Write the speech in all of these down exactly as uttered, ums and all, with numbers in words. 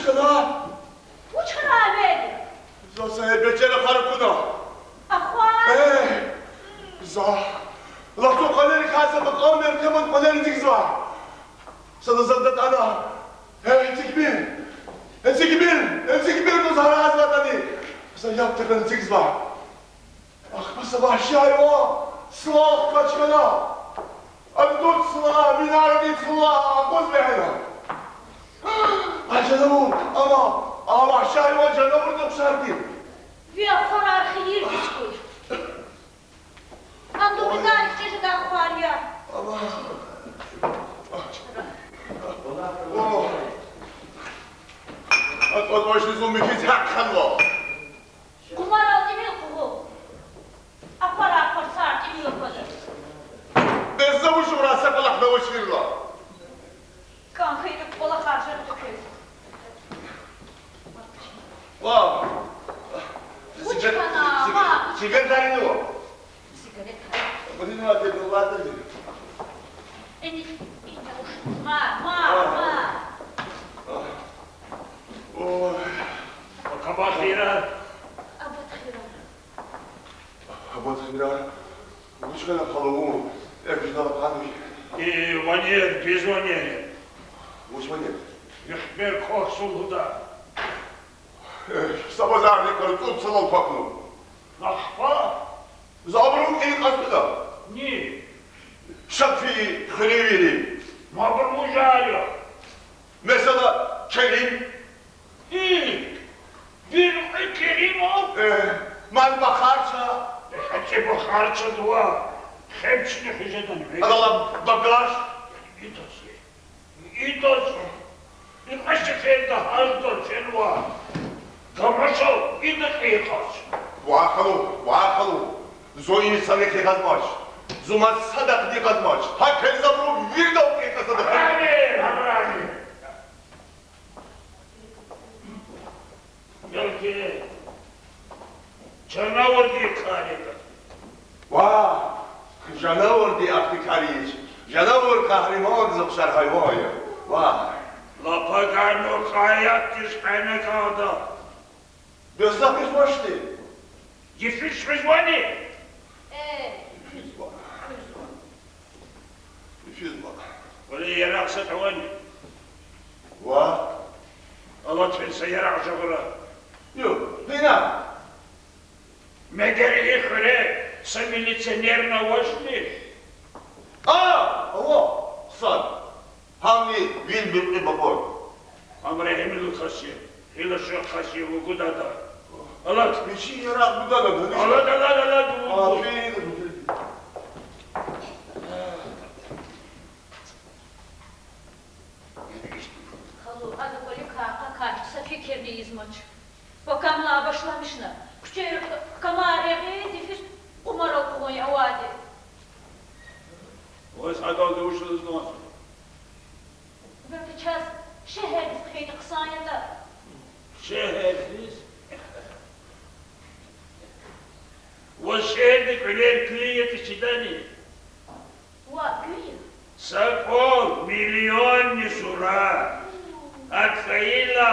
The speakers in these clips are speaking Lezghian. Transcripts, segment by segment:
Вуч хьана? Вуч хьана, Амир? За са гьеб бечера хар акуна. Ахва? Э, за. Лацу къванерикай са бакӀан мергьеман къванер эцигзава. Сада заз датӀана. Э, эцигмир. Эцигмир, эцигмир, ну за гьаразватӀани. За яб текъвен эцигзава. Ахпа са вагьши гьайван силан хкаж хьана. Ана дуд силан, винарни силан акъваз вегьена. А жанавур, ама, а вагьши гьайван жанавурдин ухшар тир. Ви ахварар хийир хьиз хьуй. Ана дуд винарик чӀехидай ахвар я. Ама. О. АкӀвазвачни зун михьиз гьакӀ хьанва. Къумарал тӀимил къугъу. Ахварар, хварцар тӀимил аквада. Бес за вуч авурай, са кӀвалахни авачирла. КӀан хьайила кӀвалахар жагъида квез. Ва. Вуч хьана, ма? Сигарет авунва? Сигарет. Куьне ва те дуллатази. Эни, эни уш. Ма, ма, ма. Ой. Акъабахира. Абатхира. Абатхира. Вуч хьана, халу, вун экв жедалди кьадни? И ванер, биз ванер. Вуч ванер? Ихтибар квахьзава лугьуда. Э, са базарни кар, цӀуд салал квахьна. Ахпа? За абурун кьин кьаз кьада. Ни? Шад фейи хуьруьнвийри. Абур вужар я? Месела, Керим. Гьи, бир кьве Керим ава? Э, мад бахарча. Э, гьакӀ бахарчадава. Хеб чна хъижедан. Адалай багаж. Идаз. Идаз. И кьве сеферда гьаждал фенва. Тамашал, ида кьин кьаз. Ваъ, халу, ваъ, халу. Зун инсанрикай къачунач. Зун мад садахъни къачунач. Гьа квез за абурун виридалай кьин кьаз садахъни. Гьарами, гьарами. Белки, жанавурдин кар я. Ваъ, жанавурдин ахьтин кар я. Жанавур къагьримандиз ухшар гьайван я. Ваъ. Лап агарна кьаяк тиз къена кӀанда. Бес за хуьзвачни? Йифиз хуьзвани? Э, хуьзва. Хуьзва. Йифизва. Вали яракь са тавани? Ваъ. Алатвин са яракь жагъура. Ю, гьина. Мегер и хуьре са милиционерни авачни? А, ава, хъсан. Гьамни вил буьркьуь бакӀвар. Ам регьимлу кас я, гьила шехь кас я, вугуд ада. Алад. Вичин яракь гудана, гьаниш. Алад, алад, алад, вугуд. Афин. Халу, ада кӀваликай, къакай са фикирни ийизмач. Пакамлай башламишна. Куьчейра камар регъиз, йифиз къумарал къугъун авайди. Ваз гьадалди вуч лугьуз кӀанзава? Белки чаз шегьердиз хъийида хъсан ятӀа? Шегьердиз? Ваз шегьерда кӀвалер куьн ятӀа чидани? Ваъ, куьн я. Са кӀвал миллионни сура. ГьакӀ хьайила,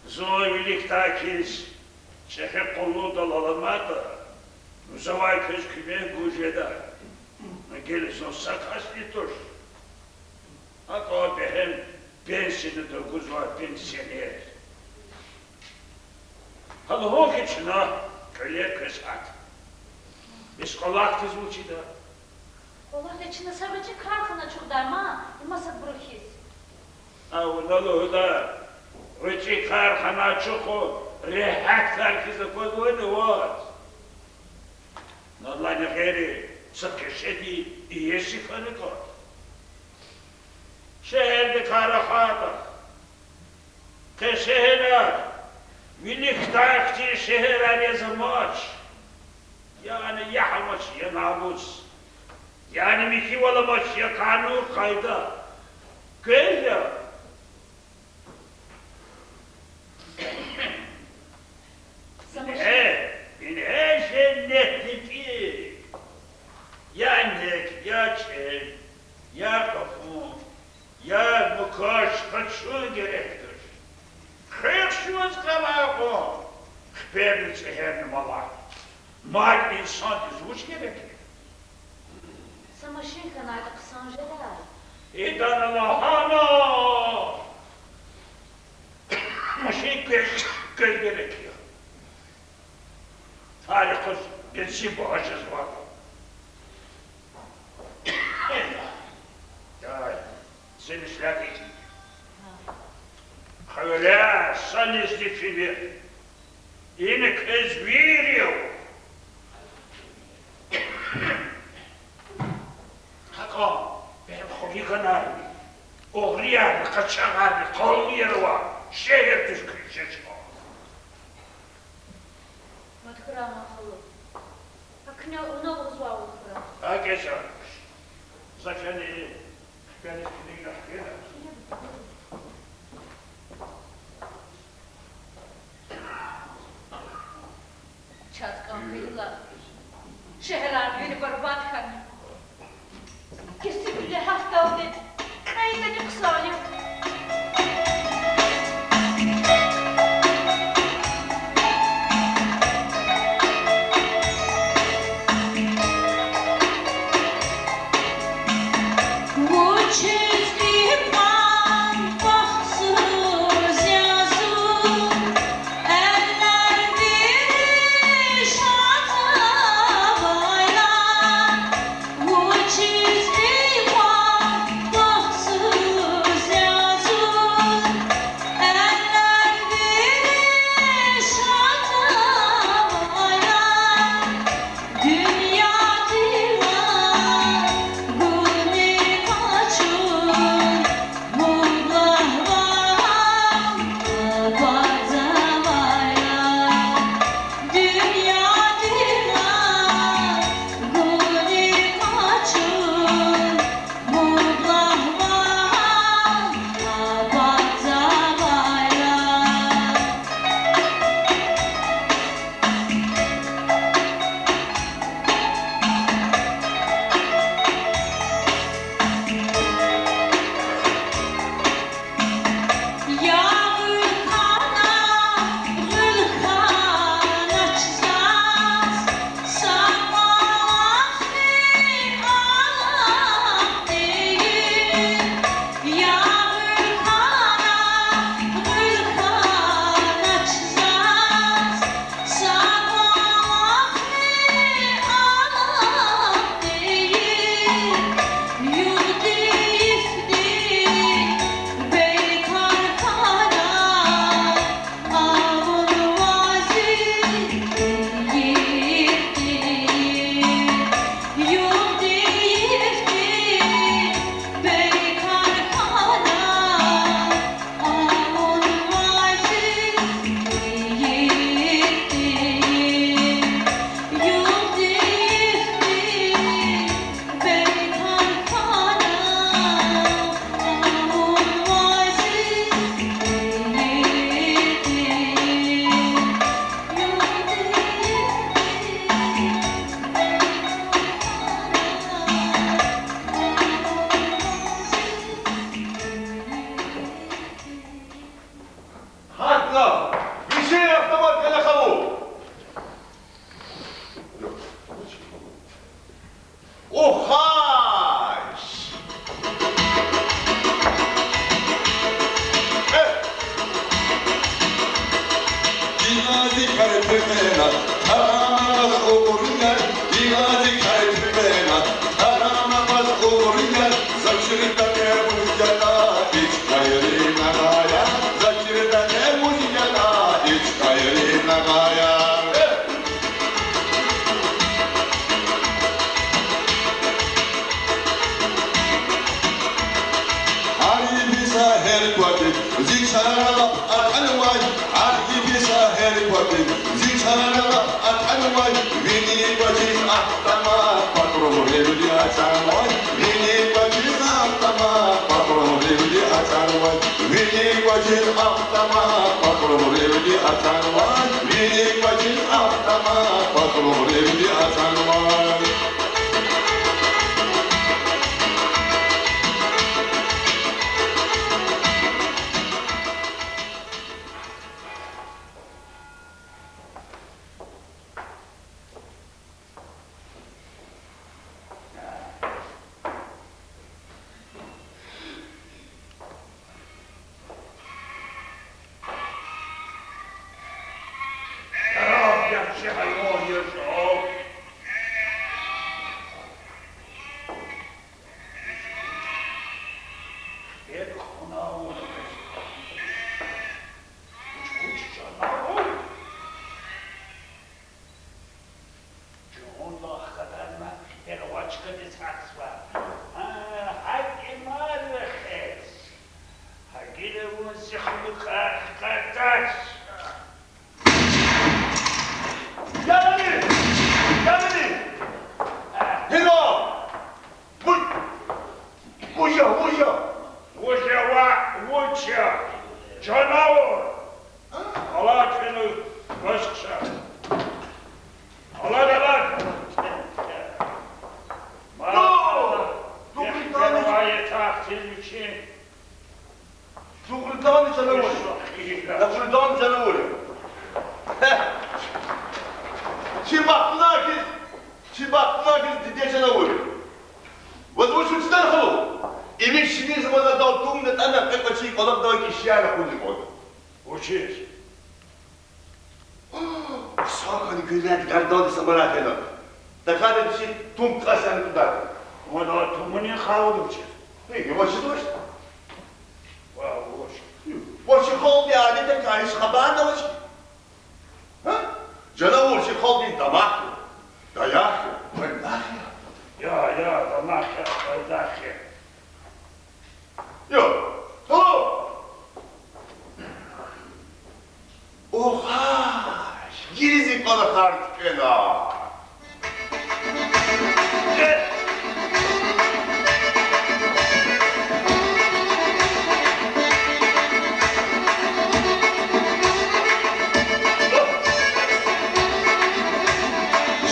зун виликдай хьиз чӀехи къуллугъдал аламатӀа, ну завай квез куьмек гуз жеда. Гила зун са касни туш. АкӀ бегьем пенсияда гузвай пенсионер. Гьа лугьун хьи чна, кӀвалер квез гьат. Бес кӀвалахдиз вуч ийида? КӀвалахдиз чна са гъвечӀи кархана ачухдай ман, и масадбуру хьиз. А вуна лугьуда, гъвечӀи кархана ачухун регьят кар хьиз аквазвани ваз? Адалайни гъейри са къешеди иеси хьана кӀанда. Шегьердикай рахайтӀа, къе шегьерар, виликдай хьтин шегьерар яз амач. Яни ягь амач, я намус, яни михьивал амач, я къанун-къайда. Квез я? Ингье, ингье женнетдин кӀи. Я нек, я чӀем, я къапун. Я мукаш, къачун герек туш. Хуьх чун къавай кьван, хиперни цӀегьерни малай. Мад инсандиз вуч герек я? Са машин хьанайтӀа хъсан жедай. Идана лагьана машин квез, квез герек я. Гьар йикъуз бензин багьа жезвайди. Ай, зи меслят и. Хъвале, са незди фиве. Ина квез вири я. Гьакьван бегьем хуьруьнвийрини, угъриярни, къачагъарни, къалунвийри авай шегьердиз куьз жеч лагьана. Мад хьурай, ман халу. Гьа куьне вуна лугьузвай вал хьурай. ГьакӀ я, за фена, фена килигна хьтин. Чаз кӀан хьайила, шегьерар вири барбатӀ хьана. Кесиб вине гьахьдалди кьейитӀани хъсан я. Вучиз икьван бахтсуз я зун, эллер вири шадавайла, вучиз икьван бахтсуз я зун, эллер вири шадавайла, дуьньядилай гуни къачун, мублагь ван абадзавайла. Дуьньядилай гуни къачун, мублагь ван абадзавайла. Ягъур хьана, гъуьл хьанач заз, са кӀвалахни алахъ тийир. Ягъур хьана, гъуьл хьанач заз, са кӀвалахни алахъ тийир. Югъди-йифди бейкар хьана, авунвай зи ийиди. Югъди-йифди бейкар хьана, авунвай зи ийиди. Югъди-йифди бейкар хьана, авунвай зи ийиди. Гьадна, вичин автомат гана халу. Ухай! Э! Гилади кар пепена, тарамаз угъурияр, гилади кар пепена, тарамаз угъурияр, заз чирдатӀе вуж ятӀа, гьич хайринагъая, заз чирдатӀе вуж ятӀа, гьич хайринагъая. Э! Гьар йифиз са гьер кӀватӀи, зи чара лап атӀанвай, гьар йифиз са гьер кӀватӀи, зи чара лап атӀанвай, вини кӀвачиз автомат патронривди атӀанвай, вини кӀвачиз автомат патронривди атӀанвай, вини кӀвачиз автомат патронривди атӀанвай, вини кӀвачиз автомат патронривди атӀанвай. Гьа, гьакӀ имар вехез. Гьа гила вун зи хлукьар хкатдач. Ябни! Ябни! Гьина! Вуж, вуж я, вуж я! Вуж я ва вуч я? Жанавур! Алад фена, башкъша. Алад, алад! Ма, ну, ма, дугъриданни, ма, ятар тир вичин. Дугъриданни жанавур я. Дугъриданни жанавур я. Гье. Чи бахтуна хьиз, чи бахтуна хьиз диде жанавур я. Ваз вуч вуч тахьун? Им ширин заман адал тум нетӀана, кьве кӀвачи кӀвалахдай кӀишияр акъудна кӀанда. Вучиз? Сакани гуьллерди гардалди самара фена. ТахьайтӀа чи тум кьасани кьудар. Вада тумунин халкьди вучиз? Э, вучиз вач? Ва вуч? Вач халкьди адетдикай гьич хабарда вач. Гьа? Жанавур чи халкьдин дамах я, даях я, пайдах я. Я, я, дамах я, пайдах я. Йо, гьало! Огъай, гила зи кӀвалахар туькӀвена.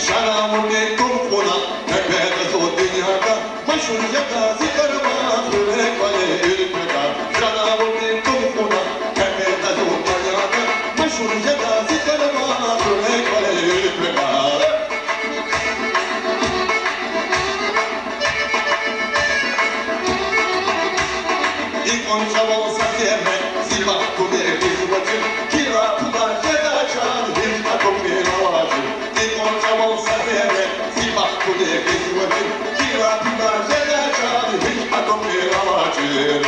Жанавурди тум кьуна, капетаз о дуьньяда машгьур жеда зи къарагъа, хуьрек кӀвале уьлкведа. Жанавурди тум кьуна, капетаз о дуьньяда машгьур жеда зи къарагъа, хуьрек кӀвале уьлкведа. Икьван чӀавал са зерре зи бахтуни гъизвачир, кила пула жеда чан гьич атӀумир авачир. Икьван чӀавал са зерре зи бахтуни гъизвачир, кила пула жеда чан гьич атӀумир авачир.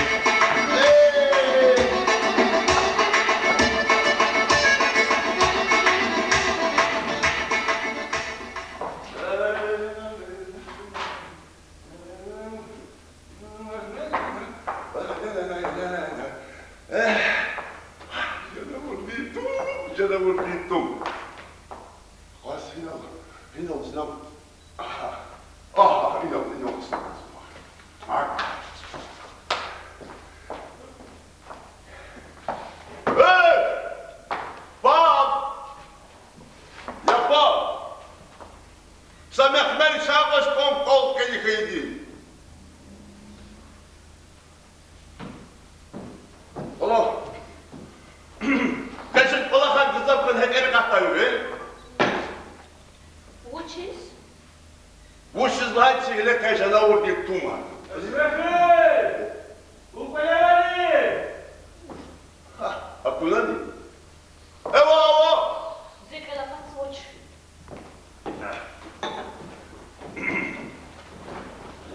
Жанавурди тум, жанавурди тум. Хас гьинал, гьинал жанавур. Агьа, агьа, инал, инал, инал. Э! Паб! Я паб! Са мехмер чагъаз кьван кӀвал кӀани хьайиди. Аллагь. Къе чун кӀвалахар гзаф хьана, гьекьер акъатдай ви? Вучиз? Вучиз лагьайтӀа чи гъиле къе жанавурди тум ая. Эсрафил! Акунани? Эва, ава! Зи кӀвалахар вуч?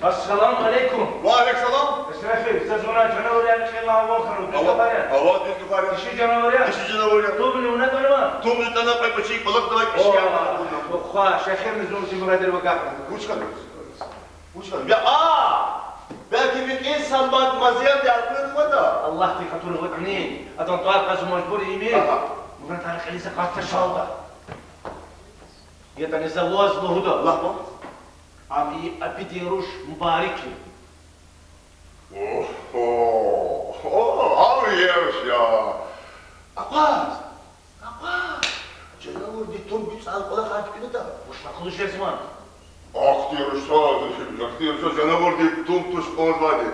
Ассаламу алейкум. Ва алейкум салам. Эсрафил, заз вуна жанавурар кьилна ван хьанва, дуьз гафар я? Ава, дуьз гафар я. Диши жанавур я? Диши жанавур я. Тумни вуна тӀанва? Тумни тӀана, кьве кӀвачи кӀвалахдавай кӀишияр акъудна. Хва, шехерни зун чи мурадер вакӀа. Вуч хьана? Вуч хьана? Я, а! Белки ви кьил са мад мазерди акунватӀа? Аллагьдин хатур аватӀани, адан тӀвар кьаз мажбур ийимир. Агьа. Мураддин кьилиз акъатда шалда. ЯтӀани за ваз лугьуда. Лагь кван. Ам и Абидин руш Мубарик я. Охо, о, ам и руш я. Акъваз, акъваз. Жанавурди тум гуьцӀал кӀвалахар туькӀуьрда. Вуч акьул жезва? Ахьтин рушаз, ахьтин рушаз жанавурди тум туш кӀанзавайди.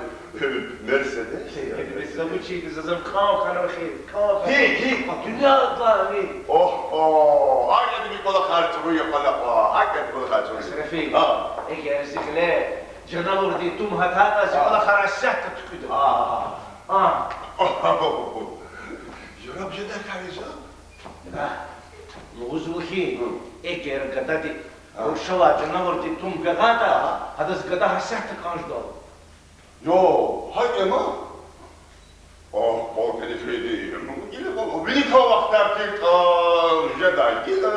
Мерседес я. Мерседес вучиз, заз ам кӀан хьанва хьи, кӀан хьанва. Гьи, гьи, дуьньядилай. Охо, гьакӀ ятӀа ви кӀвалахар чӀуру я, кьван акьван, гьакӀ ятӀа кӀвалахар чӀуру я. Эсрафил, эгер зи гъиле жанавурди тум гьатайтӀа, зи кӀвалахар исятда туькӀуьда. А. Яраб жедайди я жа? Лугьузва хьи, эгер гадади рушалай жанавурди тум вегьейтӀа, гьадаз гада гьасятда кӀан жеда. Ё, гьакӀ я ма? Агь, балкӀани фейиди. Гила виникай вахтар тиртӀа, жедай гила,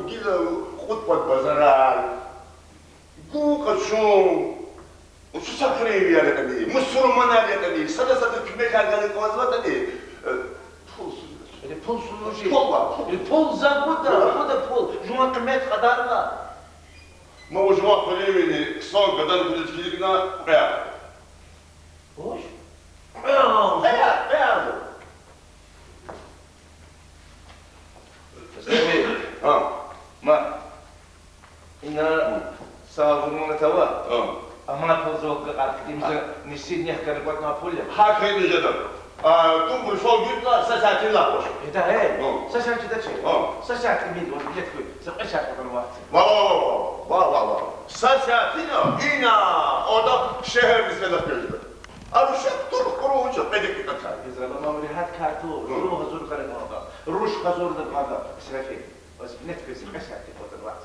гила кьуд-пад базарар. Къачун. Вучиз са хуьруьнвияр ятӀани, мусурманар ятӀани, сада-садаз куьмекар гана кӀанзаватӀани, э, пул сузуч. Э, пул сузуч. Пул ва. Э, пул за гуда, гуда пул. Жуван къимет кьадарна. Ма вуж жуван хуьруьнвийни хъсан гадани хуьруьз килигна кьве. Вуж? Кьве. Кьве, кьве. Зеби. Гьа. Ма. Ина са гъурмана тава. Гьа. Амай пул зав гакьар кьимза, неси нек гана кӀватӀна пул я. ГьакӀ хьайила жеда. А, тум руфал гуьтӀна, са сятин лап баш. Ида гье. Гьа. Са сят жеда чи. Гьа. Са сят имид ваз билет хьуй, са кьве сят кьватӀана вахт. Ва, ва, ва. Са сятина, ина, ада шегьердиз фена хквезда. А рушак тур кьуру вуч я, кьве декьикьа кар. Гьизрала мамри гьат кар тур, жув гьазур хьана кӀанда, руш гьазурна кӀанда, Исрафил. Ваз минет квез кьве сятдик кӀватӀана вахт.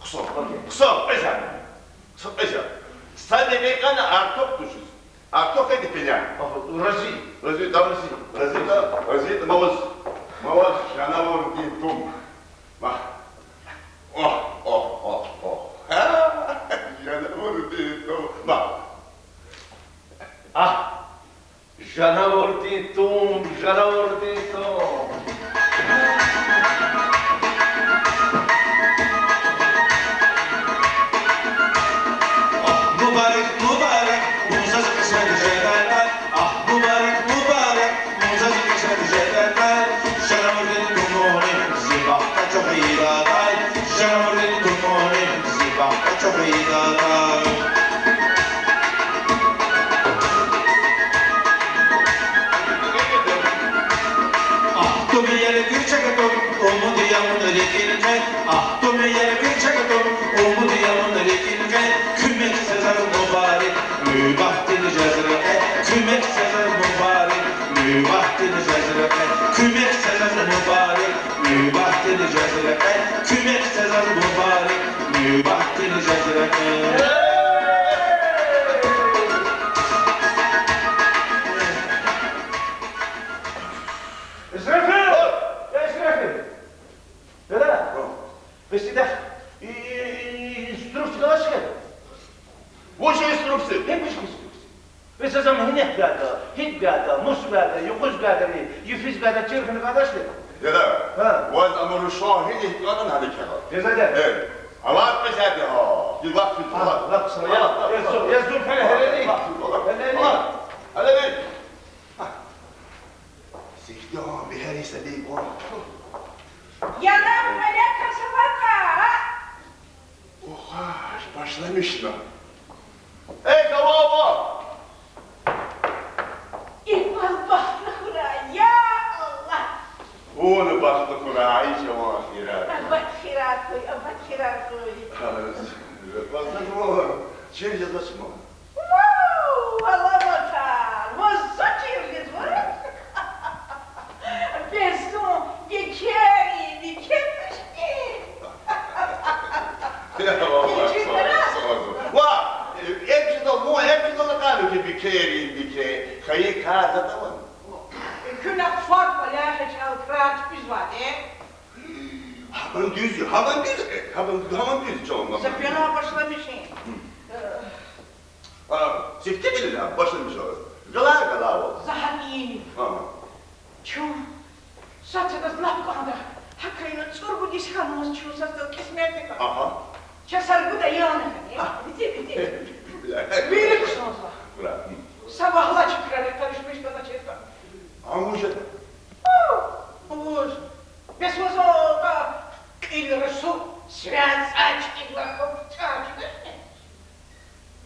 Хъсан, хъсан, кьве сят. Са кьве сят. Са декьикьани артух тушиз. Артух хьайиди пеня. Аха, рази. Рази, да, рази. Рази, да, рази, да, ма ваз. Ма ваз, жанавурдин тум. Ма. Ох, ох, ох, ох. Жанавурдин тум. Ма. Агь, жанавурдин тум, жанавурдин тум. Агь, мубарак, мубарак, вун заз кьисмет жедайла. Агь, мубарак, мубарак, вун заз кьисмет жедайла. Жанавурдин тумуни зи бахт чӀугудай. Жанавурдин тумуни зи бахт чӀугудай. Агь, тум я гуьрчег тум, умуд я вун рикӀин къе. Агь, тум я гуьрчег тум, умуд я вун рикӀин къе. Куьмек це заз, мубарак, муьбахтин жез рекье. Куьмек це заз, мубарак, муьбахтин жез рекье. Куьмек це заз, мубарак, муьбахтин жез рекье. Куьмек це заз, мубарак, муьбахтин жез рекье. Исрафил! Я Исрафил! Дада! О. Бес идахъ и-, и-, и-, инструкция галачни? Вуч инструкция? Гьи вуч инструкция? Бес заз ам гьинихъ гайитӀа, гьикӀ гайитӀа, мус гайитӀа, юкъуз гайитӀани, йифиз гайитӀани чир хьана кӀандачни? Дада, гьа, ваз ам рушан гьинихъ кӀандатӀа гьадакай. Дада. Э, аваз къисади гьа. Ди вахт физ, а, вахт. Вахт са, я, я зу-, я зун фена гьелени. Вахт физ, вахт. Гьелени. Вахт. Гьелени. Сифте гьа, бегьери са бегьер. Яда, кӀвале кас аватӀа, а? Охаш, башламишна. Эй, кава ава! Ихьтин бахтлу хьурай, я Аллагь! Вун бахтлу хьурай, жаван хира. Абад хира хьуй, абад хира хьуй. Гьа, бахтлу хьурай. Чир жезвач ман. Вав, аламатар, ваз заз чир жезва? Бес зун бикерин, бикер тушни? Я Аллагь, сагъ, сагъ. Ва, э, экв жеда, вун экв жеда лагьана хьи, бикерин, бикер. Хайи кар затӀ авани? Куьне фад кӀвале гьа чӀал крар туькӀуьзвайди. Гьабурун дуьз я, гьабурун дуьз я, э, гьабурун, гьабурун дуьз я, чан. Са бела башламишин. Гьм. Э, А, сифте килигна башламишна. Гала, гала вал. За гьакӀ ийин. Ага. Чун, са цадаз лап кӀанда, гьакайла цӀуругуд йис хьанваз чун са цадаз кьисметдик. Ага. Чаз саргуда яна гьани. А. Вири ксанзава. Ура. Са вагьла чукрани къаришмишда начеста. Амужеда. Уж. Бес ваза кьил русу связь ачкъидла хъуп чӀарчӀдашни?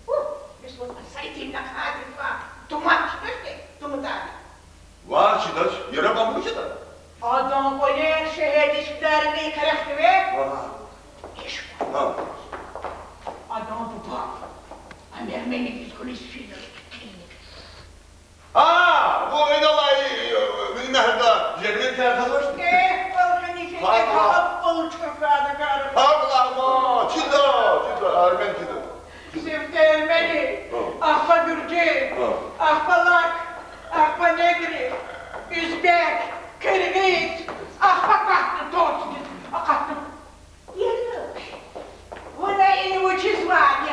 Ух, бес ваз са итимна кьадидва, тумат чидачни, туматар. Ваъ, чидач, яраб амру чида. Адан кӀвалер шегьердиз хкидарни къерехдиве. Ва. Иш. Гьа. Адан буба. Ам Эрмени вилкулиз фида. А, ву инал алай, э, вини мягьарда жермен тяхазвачни? Э, балкани фида, Аллагь. Кабул чурфада кар. Аллагь ма, чида, чида, Эрмен чида. Сифте Эрмени, Гьа. Ахпа гуьржи, Гьа. Ахпа лак, ахпа негри, уьзбек, киргиз, ахпа катна, торчни, акъатна. Яру, вуна ина вучиз ван,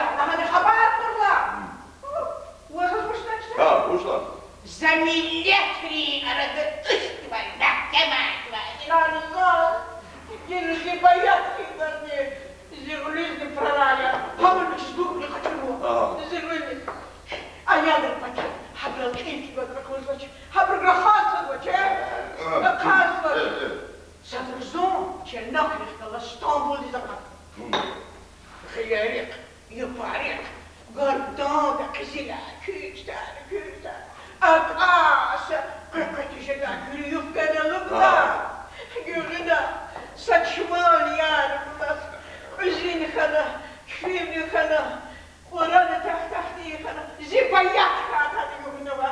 Къизилар, куьртар, куьртар. Акьван са къекъве тежедай куьруь юбкаяр алукӀна. Гуьгъуьна са чумал яр гуназ кьуьзуьни хьана, куьферни хьана, кьурада тахтахни хьана, зи баят хьана гуьгъуьна ва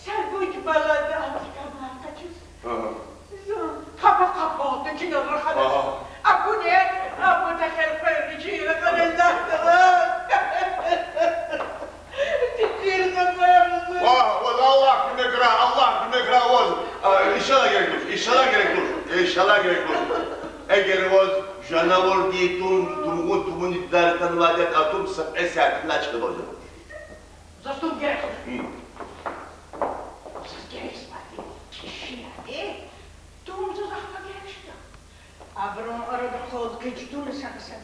са гуж балада ам тикамар къачуз. Зун къапа-къапа течинал рахана. Акуни, а патахъ элкъвер вичин ракъалелдахъ галаз. Течир заман. Вагь, вагь, Аллагь куьмек гурай, Аллагь куьмек гурай ваз. А, иншаллагь герек туш, иншаллагь герек туш, иншаллагь герек туш. Эгер ваз жанавурдин тум, тумгъун тумуни дар атанвайди я, атун са кьве сятилай чкадал жеда. Заз тум герек туш. Заз герек сад киши я, э? Тум заз ахпа герек жеда. Абурун арада къалурай кичӀе туна са, са.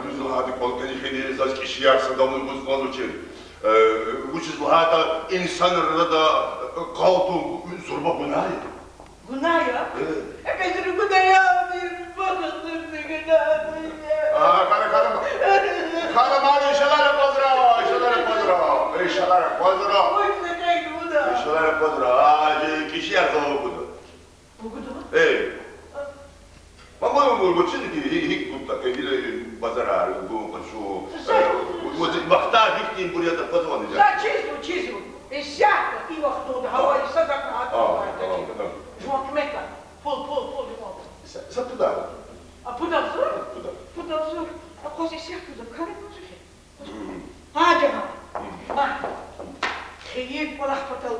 Дуьз лагьайтӀа, кӀвалкӀани хьайила заз кишияр садавни гуз кӀанзавачир. Вучиз лагьайтӀа инсанрин арада къал тун зурба гунагь я. Гунагь я? Э. Э, бес гунагь я, бес гунагь я. А, хьана, хьана. Хьана, ман иншаллагь аквазва, иншаллагь аквазва, иншаллагь аквазва. Иншаллагь аквазва. А, кишияр зал лугьуда. Лугьуда? Э. Ман, ман, ман, ман чизва хьи, гьи-, гьикӀ гуд тахьай, гила базарар гун къачу. Вахтар гьихьтинбур ятӀа аквазвани? За чизва, чизва. Исятда и вахтунда гьава са дакӀа гьатзавай. Жуван куьмек гана. Пул, пул, пул жуван. Са, са пуд агъзур. А, пуд агъзур? Пуд агъзур. Пуд агъзур. Акъваз исятда за кана гузва хьи. Гьа, жагъа. Ма. Хийир кӀвалах патал.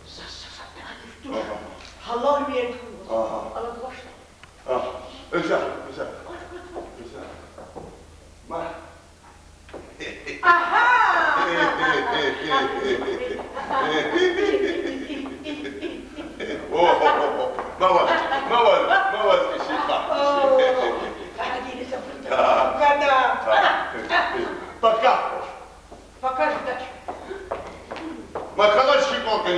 Са, са, са, са, са, гьалал миер хьун. Алад башла. Эгьа, эгьа. Ма. Агьа! Маваз, маваз, маваз иши. О, гьа, гьа, гьа, гьа. Пока. Пока жедач. Ма калачи кӀвалкӀа.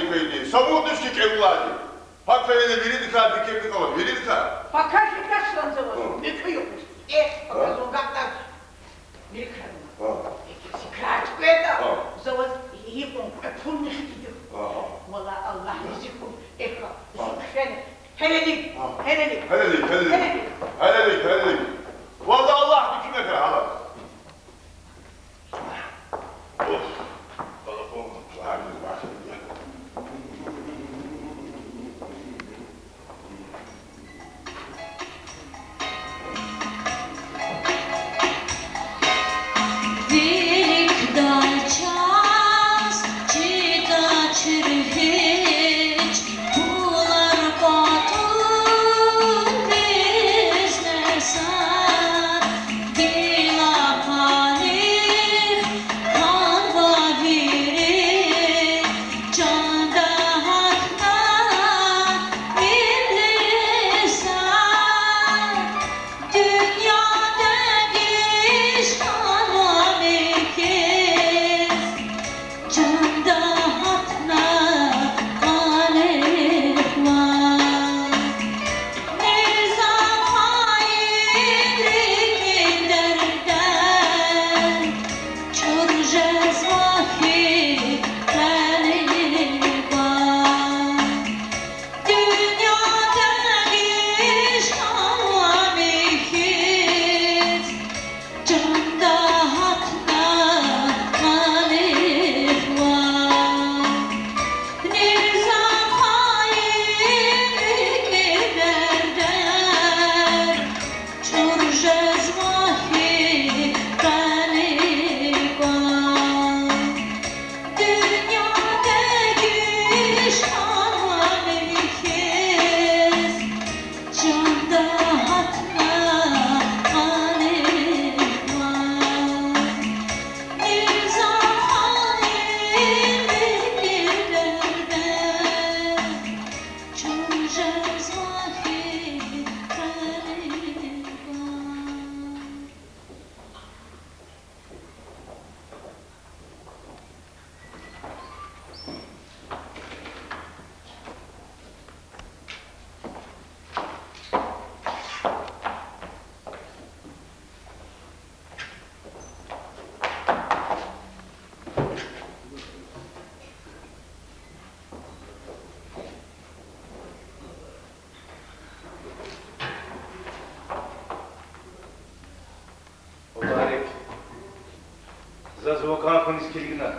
Заз вакӀан хьуниз килигна.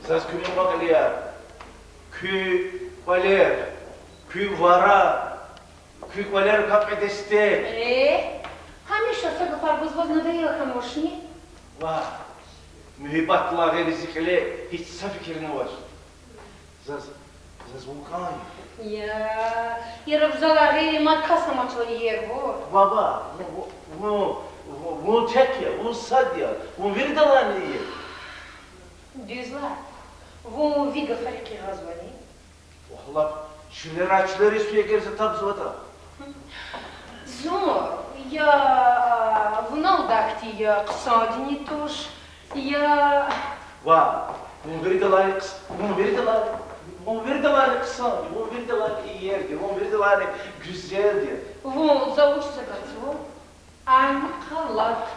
Заз куьн мукьвал я. Куь кӀвалер, куь варар, куь кӀвалерикай кьве десте. Э, гьамиша са гафар гузваз надоел хьанвачни? Ваъ, муьгьуьббатдилай гъейри зи кьиле гьич са фикирни авач. Заз, заз вун кӀан я. Я, яраб залай гъейри мад кас амачла иер вур. Ваъ, ваъ, вун, вун, вун, вун тек я, вун сад я, вун виридалайни иер. Дуьз лагь, вун ви гафарихъ ягъазвани? Валлагь, чилерай чилериз фейи эгер за табзаватӀа. Зун, я вун алдахьди, я хъсандини туш, я... Ваъ, вун виридалайни хъс-, вун виридалай, вун виридалайни хъсанди, вун виридалайни иерди, вун виридалайни гуьзелди. Вун за вучиз агатзава? Анкъалад.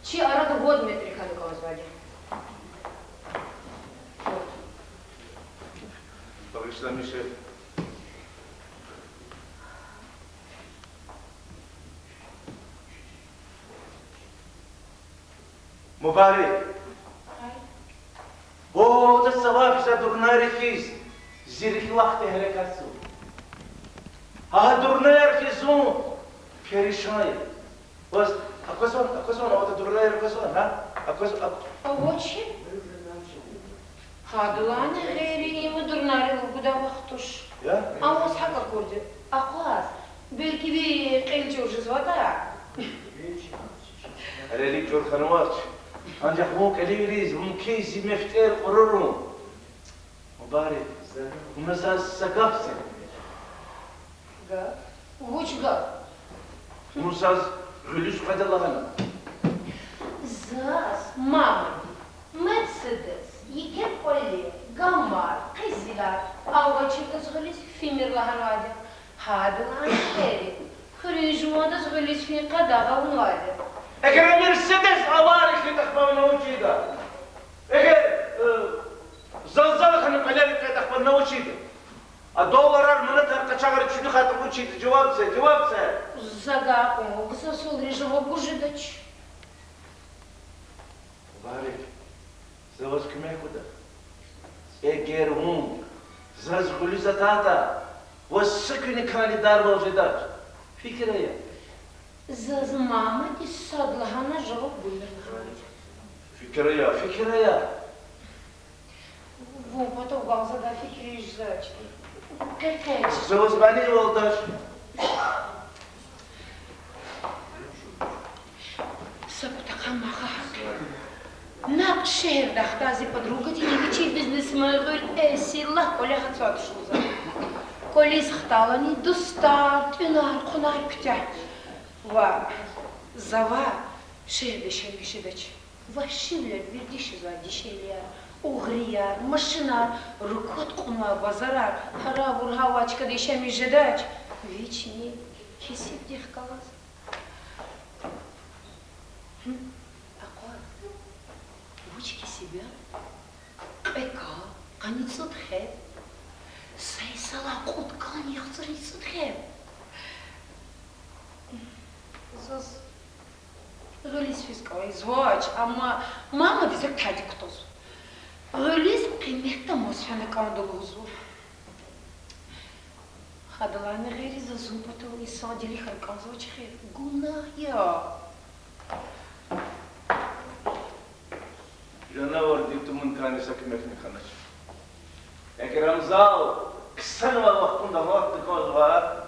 Чи арада вад метр хьана кӀанзавайди. Багъишламиша. Мубарек. Ай. Баде, са вахт за дурнайрихъ хьиз, зи рикӀ лахъди гьерекатзава. Гьа дурнаяр хьиз зун перишан я. Ваз аквазвани, аквазвани, а вахтунда дурнаяр аквазвани, гьа? Акваз-, ак- Авачир. Гьадалайни гъейри им дурнайрив лугьудай вахт туш. Я? Ам ваз гьакӀ акурди. Акъваз, белки ви кьил чӀур жезватӀа? Кьил чӀур хьанвач. Анжах вун кьиливилиз мумкин зи мефтӀер кьурурун. Мубарек, вуна заз са гаф це. Гаф? Вуч гаф? Вун заз гъуьлуьз къведа лагьана. Заз мамади Мерседес, еке кӀвале, гамар, къизилар алай чӀавуз гъуьлуьз фимир лагьанвайди. Гьадалайни гъейри, хуьруьн жувандиз гъуьлуьз фин къадагъа авунвайди. Эгер Мерседес авария хьайитӀа, ахпа вуна вуч ийида? Эгер, э, зал-зал хьана кӀвалер кьетӀа, ахпа вуна вуч ийида? А долларар, манатар къачагъариз чуьнуьхайтӀа вуч ийида? Жаваб це, жаваб це. За гьакьван, гзаф суалриз жаваб гуз жедач. Мубарек, за ваз куьмек гуда. Эгер вун заз гъуьлуьз атайтӀа, ваз са куьнин кӀанни дарвал жедач. Фикир ая. Заз мамади сад лагьана жаваб гумир лагьанай. Фикир ая, фикир ая. Вун патав гваз за гьа фикириз жезвач. Къекъеч. За ваз мани валдач. Са патахъай мага гьакӀ. Накь шегьердай хтай зи подругадини вичин бизнесмен гъуьл эсил лагь кӀвале гьатзавай туш лугьузва. КӀвализ хталани дустар, тӀуьнар, къунар куьтягь. Ва завай шегьерда яшамиш жедач. Вагьшивилер вердиш жезвай дишегьлияр, угърияр, машинар, руквади кьунвай базарар, пара-вургьа авай чкада яшамиш жедач. Вични кесибдихъ галаз. Гьм, акъваз. Вуч кесиб я? Кьве кал, къанни цӀуд хеб. Са йисалай кьуд кални яхцӀурни цӀуд хеб. Заз гъуьлуьз физ кӀанзавач, амма мамади зак тадик кутазва. Гъуьлуьз къиметдамаз фена кӀанда лугьузва. Гьадалайни гъейри заз зун патал инсандилихъ хьана кӀанзавач хьи, гунагь я. Жанавурдин тумуникайни са куьмекни хьанач. Эгер ам зал ксанвай вахтунда гьалатда кӀанзава,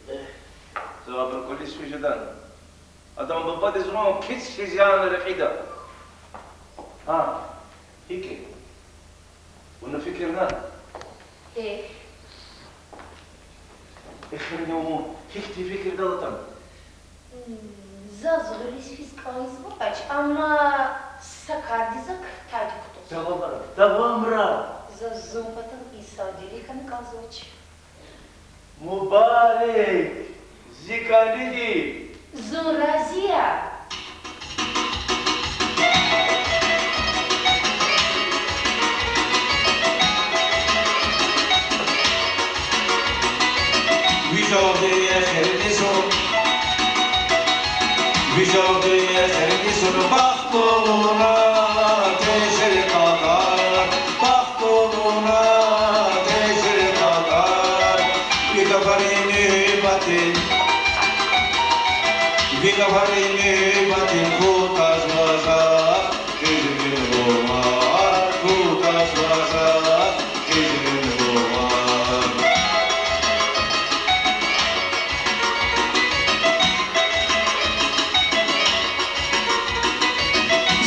э, за абуру кӀвализ физ жеда. Адан бубади зун кицӀ хьиз яна рекьида. Гьа, гьикӀ я? Вуна фикирна? Эхь. Эхирни вун гьихьтин фикирдал атана? М, заз гъуьлуьз физ кӀанзавач, амма са кардиз зак тадик кутаз. Давамра, давамра. Заз зун патал инсандилихъ хьана кӀанзавач. Мубарек, зи кӀаниди. Зун рази я. Вижарде я херде зун. Вине варини батин кутаз ваза, хизирин лума кутаз ваза, хизирин лума.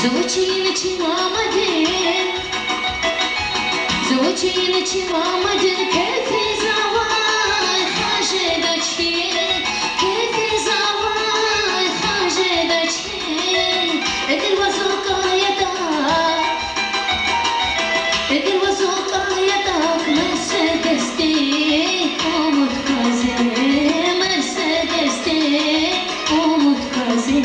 Зувучина чи мамадин, зувучина чи мамадин кефи завай хажедач хьи, кефи завай хажедач хьи. Эгер ваз акъуд ятӀа, эгер ваз акъуд ятӀа, Мерседесди умуд кваз я, Мерседесди умуд кваз я.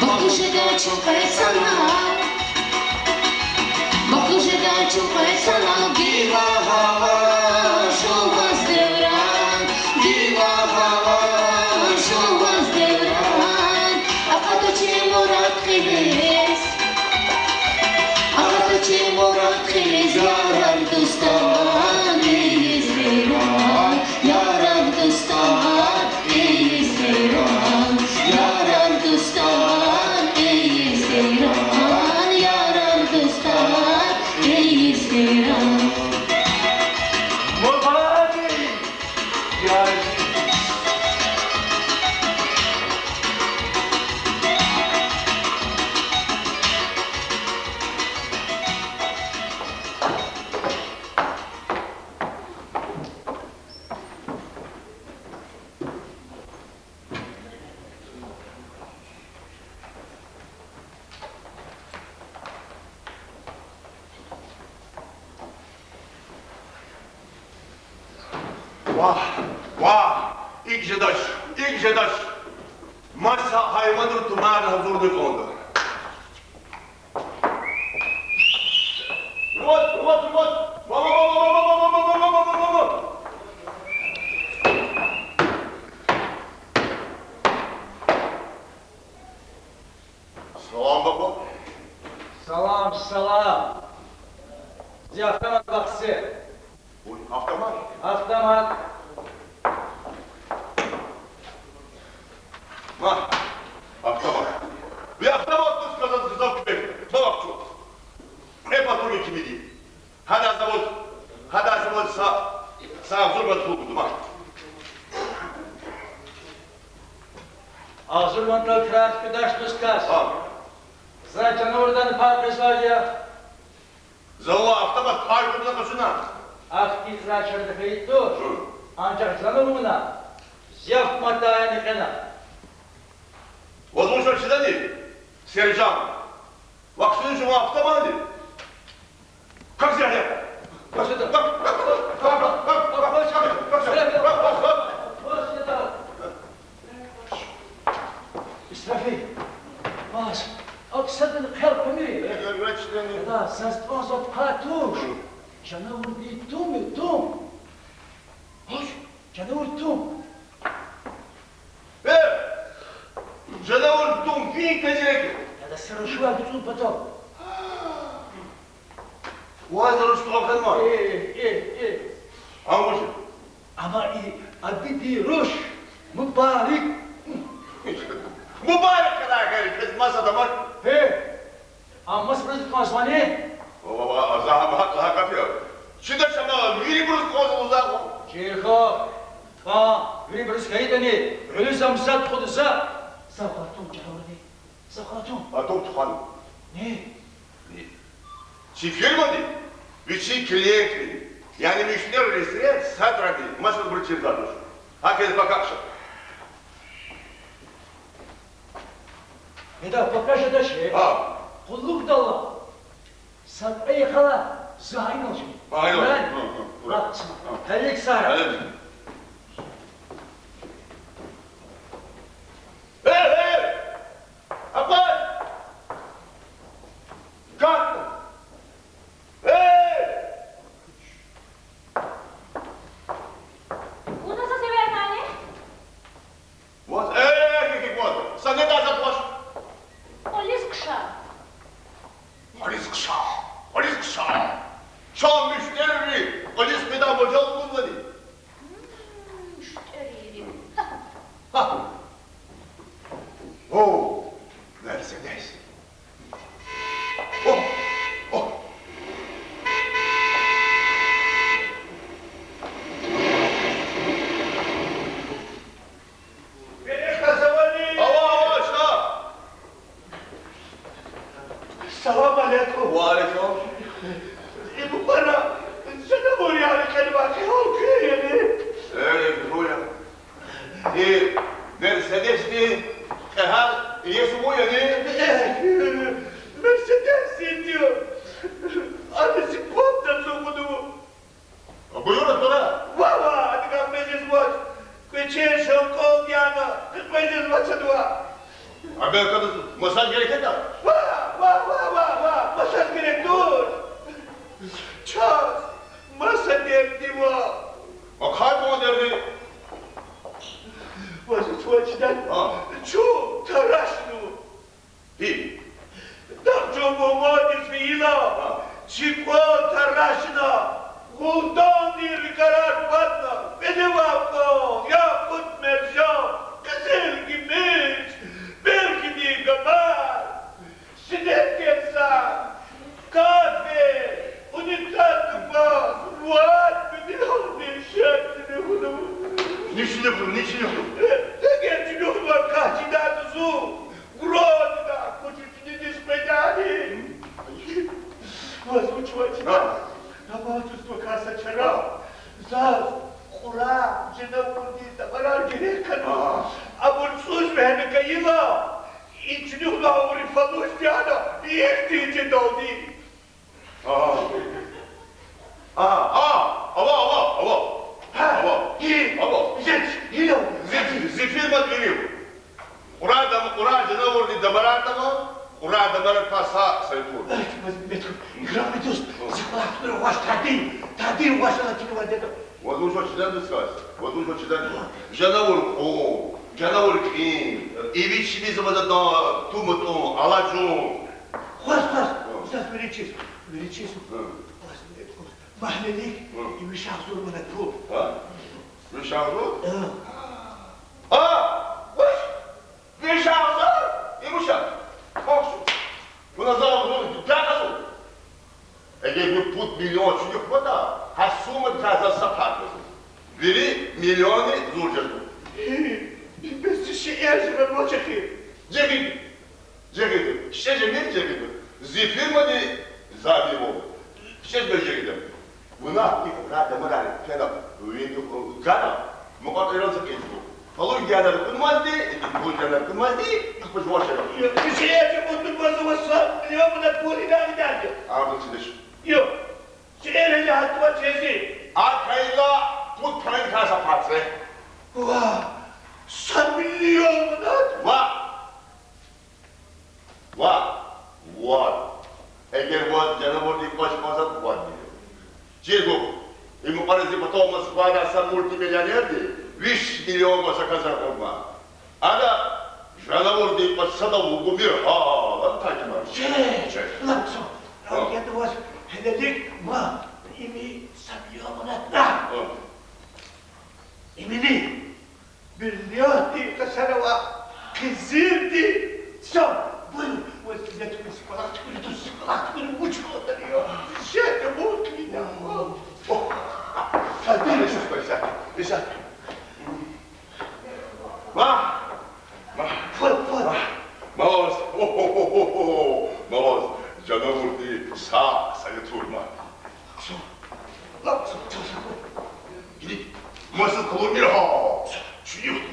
Бахту жеда чун къецана, бахту жеда чун къецана, гила гьава жуваз девран, гила гьава жуваз девран. Акъатуй чи мурад кьилиз, акъатуй чи мурад кьилиз, ярар дустар ийиз гьейран, ярар дустар ийиз гьейран, ярар дустар ийиз гьейран, ярар дустар ийиз гьейран. Мубарак! Вагь, вагь, икӀ жедач, икӀ жедач. Маса гьайванрин тумар гьазурна кӀанда. Вот, вот, вот. Салам, баба. Салам, салам. Зи автомат вахце. Уй, автомат? Автомат. Ма, автомат. Ви автомат туш казан гзаф куьмек. Ма вахчу. Э, патрульный кимиди. Гьада завод, гьада завод са, са агъзур манат пул гуда, ма. Агъзур манатдал крар куьдач дуст кас. Гьа. За жанавурдани пай къвезвайди я. За вун автомат пай кьуна къачуна. Ахьтин за чарада хьайитӀа туш. Гьи. Анжах жанавурна зиф мадаяни кьена. Возможно, чидани, сержант. Вахкуна жуван автоматди. Как зря я. Исрафил, ваз акӀ садани хъел кьамир. Ада, заз тӀвар зав хъай туш. Жанавурдин тум я, тум. Гьуш, жанавурдин тум. Э, жанавурдин тум вин квез герек я. Ада са рушвай гуцӀун патал. Ваз руш тӀвар хьанмай. Э, э, э. Гьа вуж я? Амма и Абидин руш, Мубарик. Мубарик хьана герек, квез маса дамар. Э, а масабуруз кӀанзавани? Ва, ва, ва, за гьа, гьа, гьа капӀ я. Чидач ама, вирибуруз кӀанзава за. Чирхо, тӀвар вирибуруз хьайитӀани, гъуьлуьз ам зат тухуда за. Зав хатун чӀурурни. Зав хатун. Атун тухвана. Ни? Ни. Чи фирмади вичин клиентри, яни муьштерилри сад рагъ, масабур чирзавач. Гьа квез пакагьша. Меда, пака жедач. Гьа. Къуллугъдал ала. Са кьве йикъалай за гьа инал жеда. Гьа, инал. Гьа, гьа, гьа. Гьа, са. Гьа. Гьелелиг сагърай. Гьелелиг. Э, э! Акъваз! Кат! Э! Вуна заз эвернани? Вот, э, э, э, вот. Са неда за плащ. Полис кша. Ризкъ ша, ризкъ ша. Чан муьштери кьилиз къведай мажал гузвани? Муьштери. Гьа. О, Мерседес. О, о. Берекат, савани? Ава, ава, ша. Салам алейкум. Ва алейкум. Ибу пара, сена бур яни кьенва, кьегьал куь яни? Э, бур я. И Мерседесни кьегьал иеси вун яни? Э, Мерседес зи я. Ана зи паб дазу буду. А буюр, атура. Ва, ва, адакай къвезиз вач. Квече шел кӀвал яна, къвезиз вач адавай. А белки массаж герек ятӀа? Ва, ва, ва, ва, ва, массаж герек туш. Чаз маса дерди ва. А кай кьван дерди? Ваз чувачдай. А. Чун тарашнава. Гьи? Дагъ чун вамадиз фейила, а, чи кӀвал тарашна, гъулдални рикӀарар кӀватӀна, кьиле авай кӀвал, якъут-мержан, къизил-гимиш, белхиди гамар, синек керсар, кафель, унитаз тупаз, вад миллионни шехьни гьунув. Нични гьунув, нични гьунув. Эгер чуьнуьхнава кас чидай зун, грозида кучу чуьнуьдиз къведани. Ваз вуч вачида? А. Амма чувствокаса чара. А. Заз кьурар, жанавурдин дамарар герек хьана. А. Абур цӀуз вегьена кайила, и чуьнуьхнавайбурун фалуж яна, ихьтин жедалди. А. А, а, ава, ава, ава. Гьа, ава. И, ава. Зи, и, зи, зи фирмадин вири. Кьурай дам-, кьурай жанавурдин дамарар тама, кьурай дамарар квай са, са ятур. Эй, ваз мет хьуй, играми дуст, зи кӀвалах туна ваш тадин, тадин ваш алатина вадеда. Ваз вуч чидач, дускас, ваз вуч чидач? Жанавур кьун, жанавур кьин, иви чими завада да, туматун, алажун. Хваз, хваз, заз вири чиз, вири чиз. Хваз, вири чиз. Магьлелик, хваз, и виш агъзур манат пул. А? Виш агъзур? А. А! Виш! Виш агъзур? И вуч я? Вахшу. Вуна за агъзур, пяк агъзур. Эгер ви пуд миллион чуьнуьхнаватӀа, гьа сумадикай заз са пай гузва. Вири миллионни зур жезва. Бес зи шейэр жагъанвач эхир. Жагъида. Жагъида. КичӀе жемир, жагъида. Зи фирмади за виво. КичӀе жемир, жагъида. Вуна и кьурай дамарар фена, ви гана, мукьва-кьилийриз за кьилизва. Фалуж янар кьунвайди, и фалуж янар кьунвайди, ахпа жуван шей. Зи шейэр жагъун турмазва са миллион манат пул ина видарди. Абур чидиш. Ё, шейэр жагъун турмаз чизи. Акайла пуд половинакай са пай це. Ва, са миллион манат? Ва. Ва, ва. Эгер ваз жанавурдин кӀвач кӀанзаватӀа, вад миллион. Чир хьухь, и мукьвара зи патав Москвадай са мультимиллионерди виш миллион гваз заказар гъурма. Ада жанавурдин кӀвач садав вугумир гьа, ада тагимар. Че, че, лап хъсан. Ага. Ада ваз гьелелик ма, им са миллион манат на. Ага. Имини. Берлиятди къесар ава, къизилди сам. Буюр, ваз зи кӀвалах туькӀуьрда, зи кӀвалах туькӀуьрда, вуч кӀвалах я? Жеда, вуч кӀвалах я? О, о. Иса, Иса, Иса. Ма, ма. Фу, фу. Ма, ма ваз. О, о, о, о, о. Ма ваз. Жанавурди са, са я турма. Лап са, са, са. Гиди, масад къалурмир гьа. Чуьнуьх.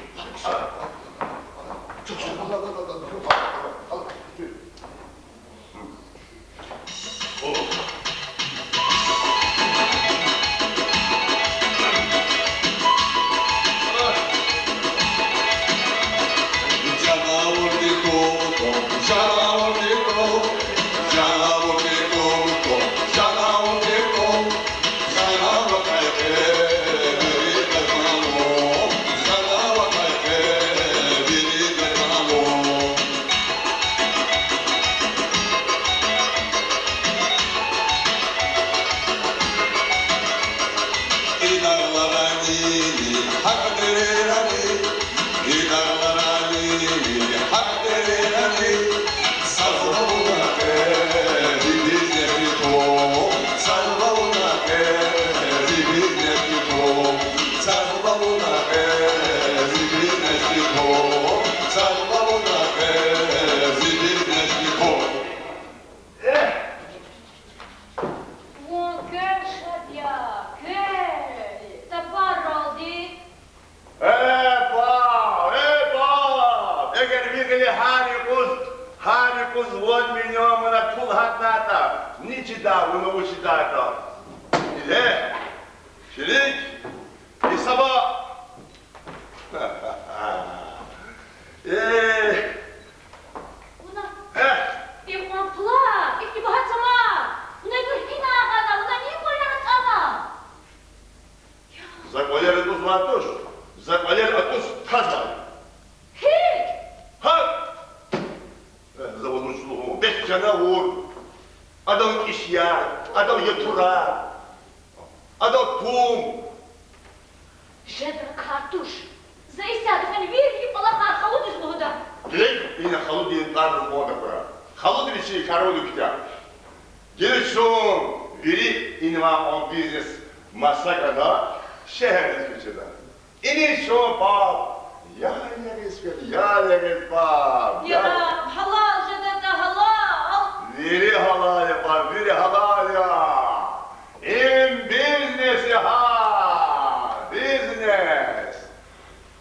Ни чида, вуна вуч ийидатӀа? Иле, Ширик, и саба. Э. Вуна, э, икьван пулар, ихьтин багьа цамар, вуна ибур гьина гъана, вуна ни кӀвалера атӀана? За кӀвалер атӀузвай туш, за кӀвалер атӀуз квазвай. Гьи? Гьа! Э, за ваз вуч лугьун, бес жанавур. Адан кӀишияр, адан ятурар, адан пун. Жеда кар туш. За исятда кьван вири кӀвалахар халудиз лугьуда. Геле ина халудин тӀвар лугьуда хьурай. Халуди вичин кар лугьуда куьтягь. Геле чун вири инвай кьван бизнес маса гана шегьердиз куьчеда. Иниз чун паб ял ягъиз фена, ял ягъиз паб. Я, гьалал жедатӀа, гьалал. Вири гьалал я паб, вири гьалал я. Им бизнес я гьа, бизнес.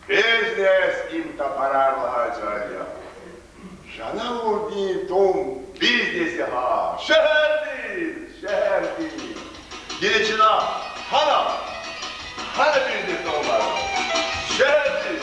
Бизнес им тапарар лагьай чӀал я. Жанавурдин тум бизнес я гьа. Шегьердиз, шегьердиз. Геле чна гьана, гьана бизнес тавунар. Шегьердиз.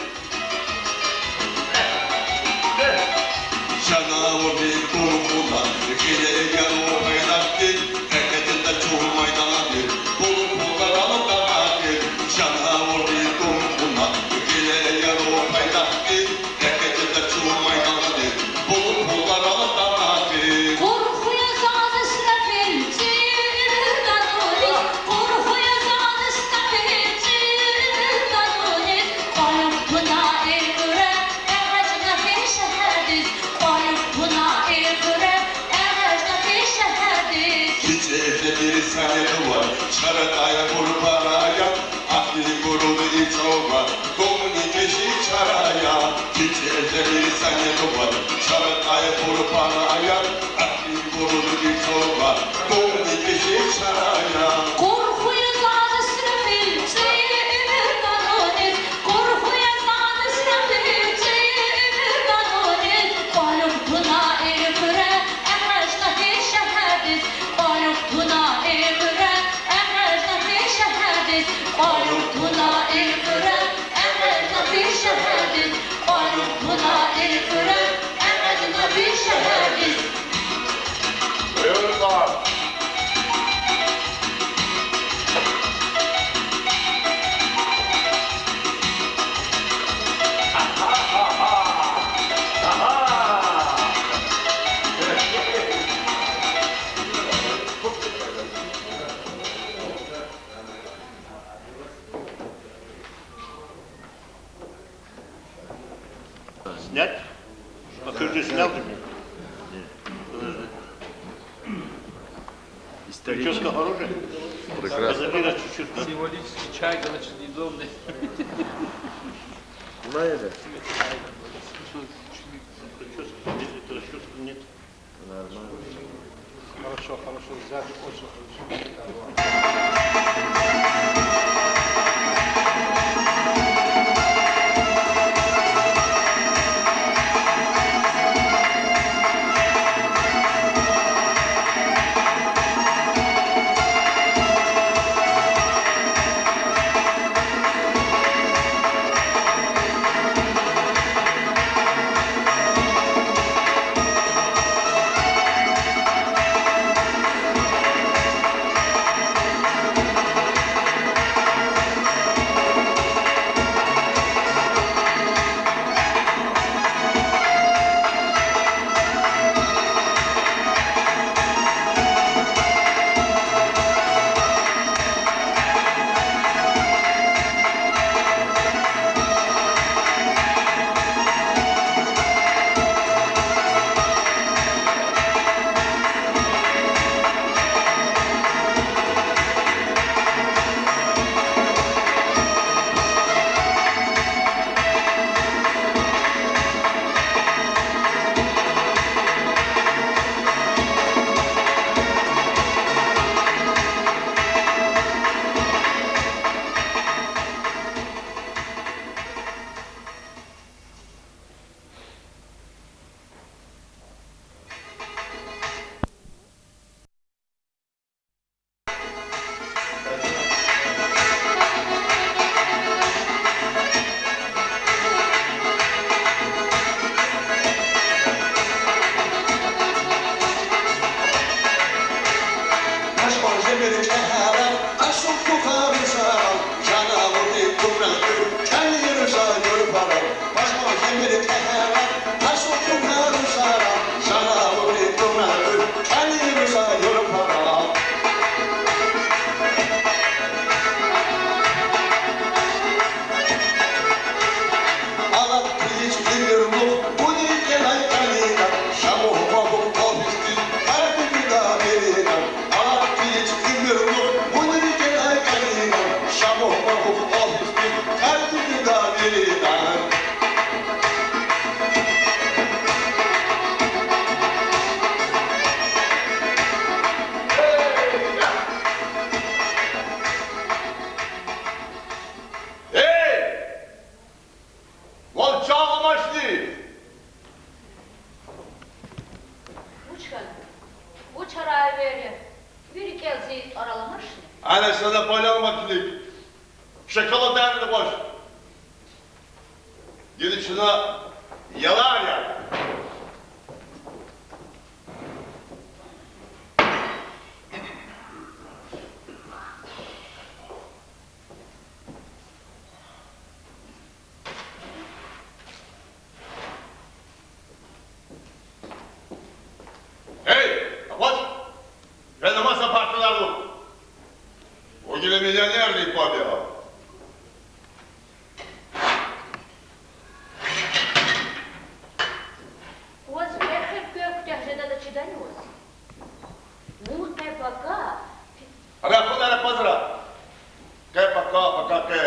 Жанавурдин тум кьуна, гъиле яру гъайдахъди, экъечӀда чун майдандиз, пул-пулар алудамахъди. Жанавурдин тум кьуна, гъиле яру гъайдахъди, экъечӀда чун майдандиз, пул-пулар алудамахъди. Къурхуя заз исрафил цӀийи уьмуьр гануниз, къурхуя заз исрафил цӀийи уьмуьр гануниз, кьван югъ туна и хуьре, экъечӀна фин шегьердиз, кьван югъ туна и хуьре, экъечӀна фин шегьердиз. КичӀе жемир санидавай, чара тӀая бур пара я, ахьтин буруз и чӀавар, кумни кьежи чара я. КичӀе жемир санидавай, чара тӀая бур пара я, ахьтин буруз и чӀавар, кумни кьежи чара я. Къурхуя заз исрафил цӀийи уьмуьр гануниз, къурхуя заз исрафил цӀийи уьмуьр гануниз, кьван югъ туна и хуьре, экъечӀна фин шегьердиз, кьван югъ туна и хуьре, экъечӀна фин шегьердиз, кьван югъ туна и хуьре, экъечӀна фин шегьердиз, кьван югъ туна и хуьре, экъечӀна фин шегьердиз. Буюр, паб. Снять? А ты же снял же меня. Подожди. Исторически. Прическа хорошая? Прекрасно. Забери чуть-чуть, да? Символический чай, короче, недобрый. Прическа, нет, это расческа, нет. Нормально. Хорошо, хорошо, взяли, очень хорошо. Эй! Ваз чан амачни? Вуч хьана? Вуч гьарай эвер я? Вири кӀел зи тӀвар аламачни? Ана сана палал макни. Шакала дарда баш. Гила чна ялар я. Эй, акъваз! Фена маса парталар гъун. Вун гила миллионердин паб я. Ваз эхир квев куьтягь жедатӀа чидани ваз? Вун къе-пака... Рахунар акъвазра. Къе-пака, пака-къе.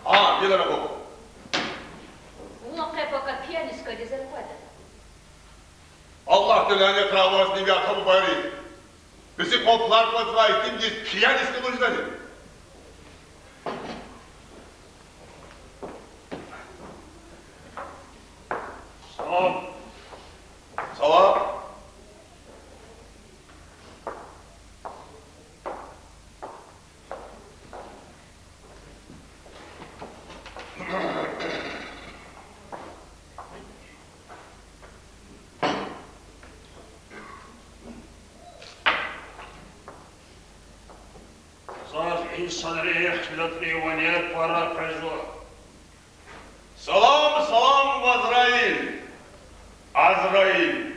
А, гила рахун. Вун къе-пака пиянискадиз аквада. Аллагьди лянет авурай ваз, Невяхъ Бубайри. Бес и къван пулар кӀватӀзавай итимдиз пиянискадиз лугьузвани? Салам. Салам. Заз инсанрин ихтилатрин ванер пара къвезва. Салам, салам, Азраил! Азраил!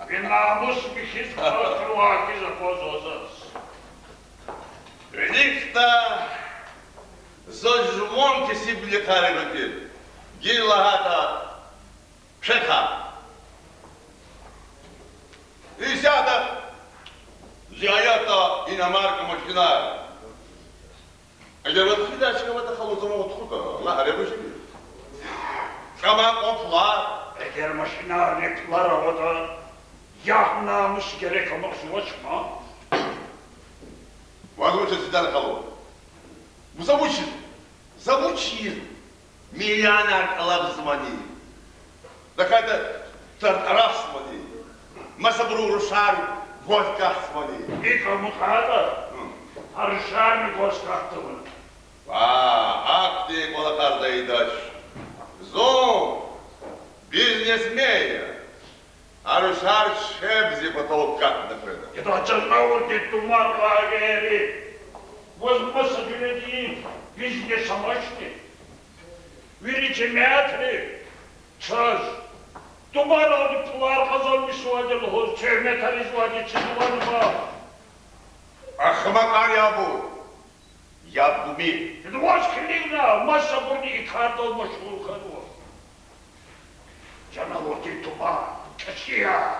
Ви намус михьиз кьаз хьайи вахиз аквазва заз. Виликда заз жуван кесибвилихъай регъуь тир. Гила лагьайтӀа, шехьа. Исятда зи аятда иномарка машинар. Эгер ваз фидай шей аватӀа, халу, за вун тухуда, Аллагь регъуь жеди. ЧӀама кьван пулар. Эгер машинарни пулар аватӀа, ягь намус герек амукьзавач ман. Ваз вуч жеда, халу? За вучиз, за вучиз миллионар тӀалабзавани? ЗакӀ хьайитӀа, тӀвар-тӀарахзавани? Масабурун рушар гваз катзавани? ИкӀ амукьайтӀа, а рушарни гваз катда вуна. Ва, ахьтин кӀвалахар за ийидач. Зун бизнесмен я. А рушар чеб зи патав катна къведа. Яда, жанавурдин тумар лагьайри, ваз маса жуьредин бизнес амачни? Вири жемятри чаз тумаралди пулар къазанмишзавайди лугьуз туьгьметар ийизвайди чизвани ма? Ахмакьар я абур. Яб гуми. Яда, ваз килигна, масабурни и кардал машгъул хьанва. Жанавурдин тумар, кӀвачи я.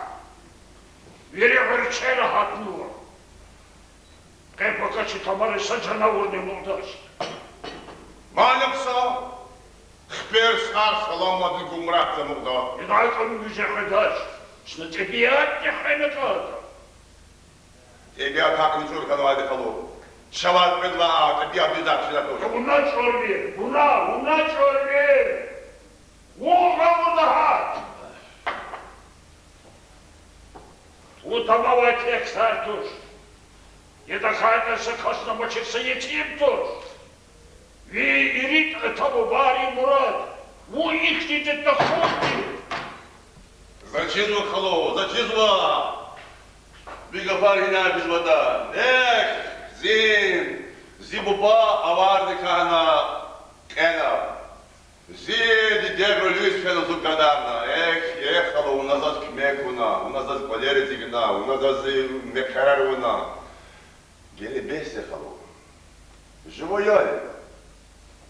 Вири гъуьрчера гьатнава. Къе-пака чи тамари са жанавурни амукьдач. Мани хъсан, хипер сагъ саламатди гумрахзамукьда. Яда, икӀ виже къведач. Чна тӀебиатни хвена кӀанда. ТӀебиат гьакӀни чӀур хьанвайди, халу. Чавай къведалай а тӀебиат дуьз ахчидай туш. Вуна чӀурви, вуна, вуна чӀурви. Вун гъавурда гьат. Вун тамавай тек ксар туш. Яда, хьайитӀа, са касни амачир, са етим туш. Ви ирид ата-бубайрин мурад, вун Ихьтин тахьайтӀа. Заз чизва, халу, заз чизва. Ви гафар гьинай физватӀа. Эхь, зи, зи буба аварзавай хьана, кьена. Зи диде гъуьлуьз фена, зун гадарна. Эхь, эхь, халу, вуна заз куьмек авуна, вуна заз кӀвалер эцигна, вуна заз зи мехъерар авуна. Гила бес я, халу. Жуван я.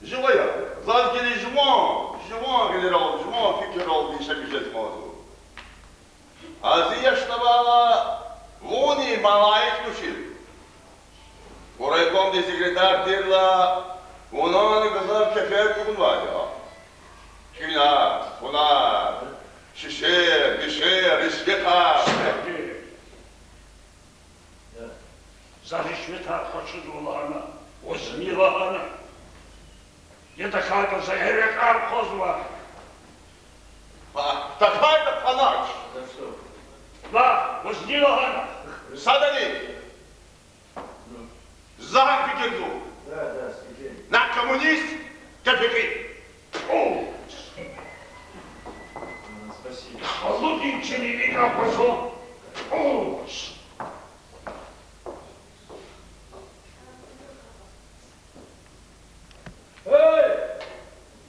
Жуван я. Заз гила жуван, жуван гъилерал, жуван фикирралди яшамиш жезмай зун. А зи яшдавайла вуни малаик тушир. Райкомдин секретарь тирла, вунани гзаф кефер гузвайди я. Кьуьнар, хъунар, шишер, мишер, исятда. Заз ришветар къачузва лагьана, вазни лагьана. Я тахьайтӀа за эрекьар хъвазва. ТахьайтӀа панач. Ва вазни лагьана. Садани. За гьакӀ фикирзава. На коммунист, капекъи. Халудин чилин икӀ аквазва. Эй,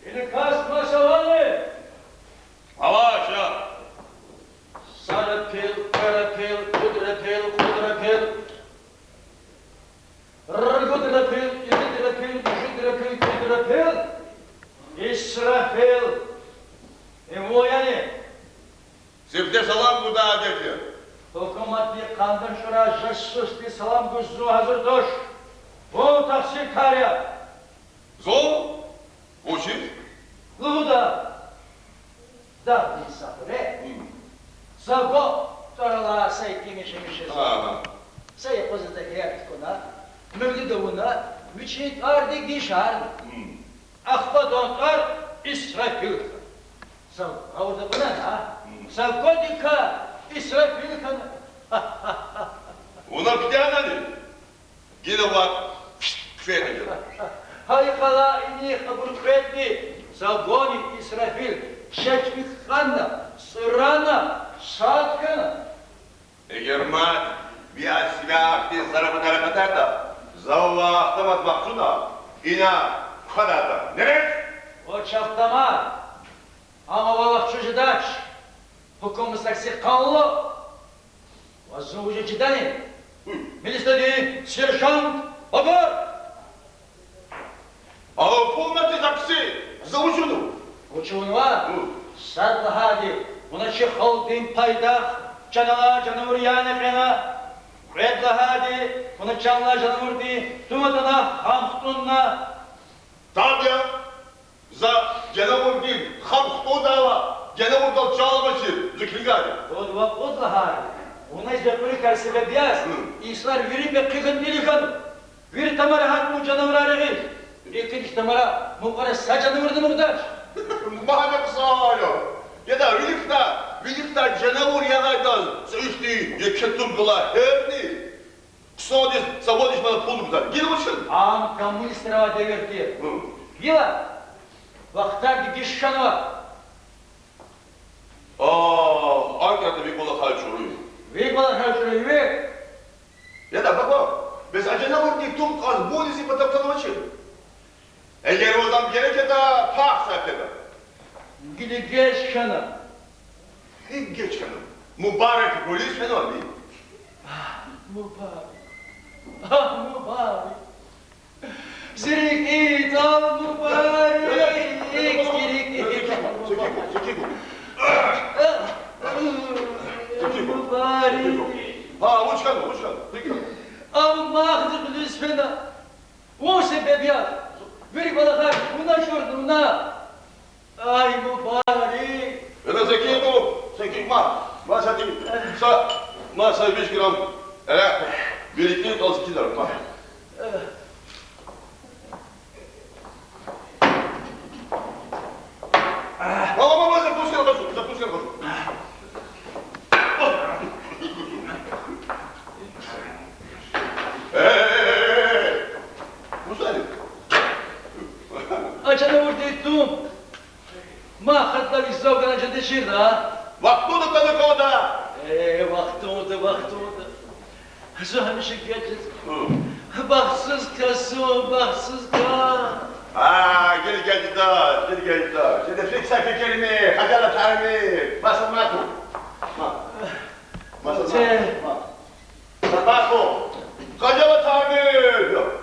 ина кас маса авани? Ава, ша. Садра пел, квадра пел, гудра пел, кьудра пел. Ргудра пел, иридра пел, муьжуьдра пел, куьдра пел. Исрафил. Им вун яни? Сифте салам гудай адет я. Гьукуматдин къандал чӀурай жасусдиз салам гуз зун гьазур туш. Вун тахсиркар я. Зун? Вучиз? Лугьуда, дагъдин са хуьре са гвай тӀвар алай са итим яшамиш жезва. Са юкъуз ада гьер тукӀуна, муьгьлед авуна, вичин тӀвардик дишарна. Ахпа адан тӀвар Исрафил хьана. Са гъавурда кьуна, са гвадикай Исрафил хьана. Вуна куьтягьнани? Гила ваъ, куьфейна гила. Гьа йикъалай инихъ абур кьведни, са гвани Исрафил шешвик хьана, цӀурана, шад хьана. Эгер мад ви а сивяй ахьтин зарбадар акъатайтӀа, за вавай автомат вахчуна, ина квадайда. Нерез? Вач автомат. Амма вал вахчуз жедач. Гьукуматдин такси къанлу. Ваз зун вуж чидани? Милицадин сержант Бабур! Ава пул мад такси, за вуч авунва? Вуч авунва? Сад лагьайди, вуна чи халкьдин пайдах чан алай жанавур яна кьена. Кьвед лагьайди, вуна чан алай жанавурдин тум атӀана хам хтӀунна. Таб я, за жанавурдин хам хтӀундайла, жанавурдал чан аламачир, зун килигайди я. Кьуд ва кьуд лагьайди, вуна зи кьуьликар себеб яз инсанар вири пехъи хьана, вири тамара гьатнава жанавурар регъуьз. Экуьнахъ тамара мукьвара са жанавурни амукьдач. Мана хъсан я. Яда, виликдай, виликдай жанавур ягъайтӀа, са ихьтин еке тум галай гьерни хъсандиз са вад ишмана пул гузвай. Гила вуч хьана? Ам коммунистар авай девир тир. Гила вахтар дегиш хьанва. А, акӀ ятӀа, ви кӀвалахар чӀуру я. Ви кӀвалахар чӀуру я, ви? Яда, баба, бес а жанавурдин тум кьаз вуна зи патав атанвачир? Эгер ваз ам герек ятӀа, пак са феда. Гила геж хьана. ГьикӀ геж хьана? Мубарак гъуьлуьз фенва ви? Мубарак. Агь, Мубарак. Зи рикӀин тӀал Мубарак, зи рикӀин тӀал Мубарак. Мубарак. Гьа, вуч хьана, вуч хьана? Амма мах зи гъуьлуьз фена. Вун себеб яз. Вири кӀвалахар вуна чӀурна, вуна. Ай, Мубарак! Ана, Зекику, Зекик, ма, ма са ти, са, ма са виш грамм эрекь ви рикӀин тӀал Зекидара, ма. Ма, ма, ма, ма, за пушкин хажу, за пушкин хажу. Э, э, э, э, э. Мусали. А жанавурдин тум. Ма хатӀда висав гана жеди чирда. Вахтунда тани кӀанда. Э, вахтунда, вахтунда. Зун гьамиша кечиз. Гьу. Бахтсуз кас, бахтсуз кас. А, гила гежда, гила гежда. Жеди фикса фикирми, хажалатарми, масамату. Ма. Масамату. Те. Ма. Сатахо, хажалатарми?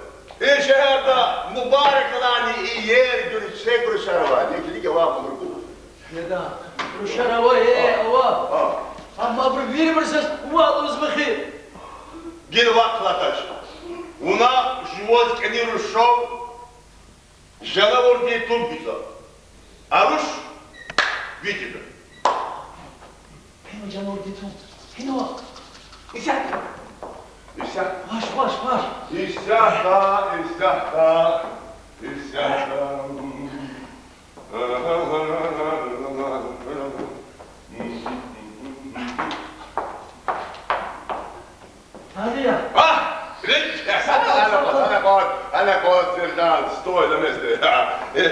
И шегьерда мубараклани иер гуьрчег рушар авай, килиг авай мугьру гуз. Неда, рушар авай, э, ава. А. Амма абуру вирибуруз заз вал лугьузва хьи. Гила вахъ алатач. Вуна жуваз кӀани рушав жанавурдин тум гуьзва. А руш вичида. Гьина жанавурдин тум? Гьина ваъ. Исятда. Исятда. Вач, вач, вач. Исятда, исятда, исятда. Гьади я. А, рик, ана кӀвал, ана кӀвал, сержант, стой на месте. Э, э,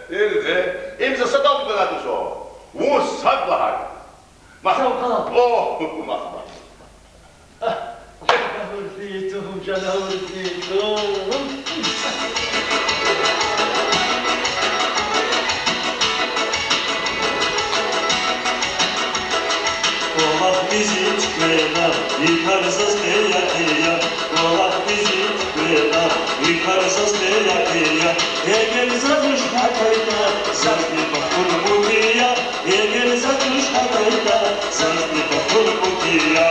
э, э, им за садав гана тушо. Вун сад лагьай. Ма. Сав къал. О, ма, ма. Жанавурдин тум, жанавурдин тум. КӀвалах бизи туькӀвена, и кар заз хъия-хъия. КӀвалах бизи туькӀвена, и кар заз хъия-хъия. Эгер заз руш атайтӀа, зазни бахтун муькуь я. Эгер заз руш атайтӀа, зазни бахтун муькуь я.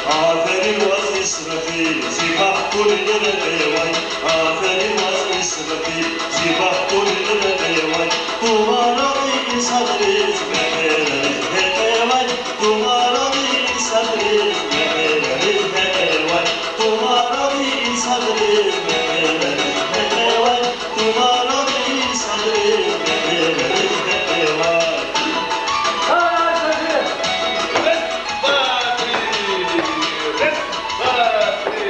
Аферин ваз, Исрафил, зи бахтунин рекьевай. Аферин ваз, Исрафил, зи бахтунин рекьевай. Тумарал инсанриз мекьериз гьекьевай. Тумарал инсанриз мекьериз гьекьевай. Тумарал инсанриз мекьериз гьекьевай. Тумарал инсанриз мекьериз гьекьевай. Раз, два, три, раз, два, три.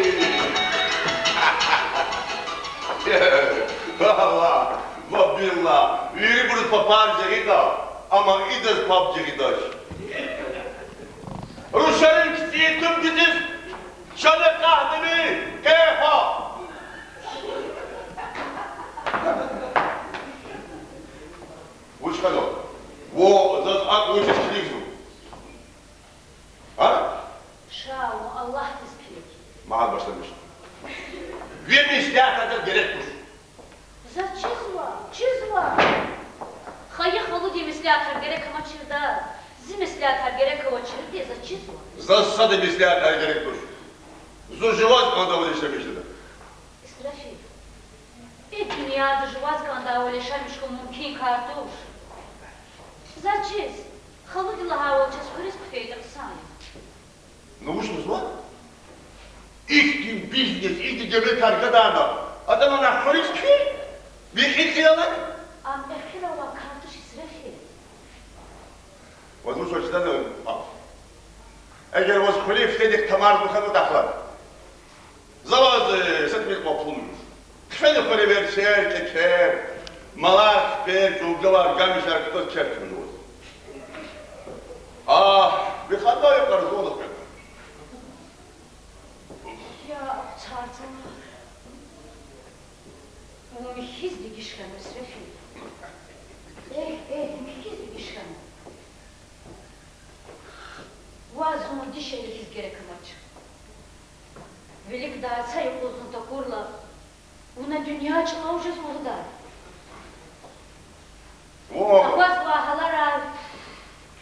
Валлагь, ва биллагь, вирибуруз папар жагъида, амма идаз паб жагъидач. Рушарин кицӀи тум гуьзиз, чана къагьними, къе хва. Вуч хьана? Ва, заз акӀ вучиз килигзава? А? Ша, вун Аллагьдиз килиг. Магьа башламишна. Ви меслятар герек туш. Заз чизва, чизва. Хайи халудин меслятар герек амачирда, зи меслятар герек авачирди заз чизва. Заз сада меслятар герек туш. Зун жуваз кӀандайвал ишлемишда. Исрафил, и дуьньяда жуваз кӀандайвал яшамиш хьун мумкин кар туш. Заз чиз, халуди лагьайвал чаз хуьруьз хъфейди хъсан я. Ну, вуч лугьузва? Ихьтин бизнес, ихьтин девлетрикай гадарна, атана хуьруьз хъфин? Ви кьил кьилелай? Ам эхир авай кар туш, Исрафил. Ваз вуч ва чизвани, а? Эгер ваз хуьруьз хъфедихъ тамарзава хьи, вун тахлад. За ваз, э, са тӀимил кьван пул гуз. Хъфена хуьре верчер, кӀечер, малар, хипер, чӀулгавар, гамишар кутаз черт гуз ваз. А, ви хатӀа я, къарзон хвена. Я, царцар. Вун михьиз дегиш хьанва, Исрафил. Эх, эх, михьиз дегиш хьанва. Ваз зун дишегьли хьиз герек амач. Виликдай са юкъуз зун такурла, вуна дуьнья чӀулав жез лугьудай. Аквазвай гьаларай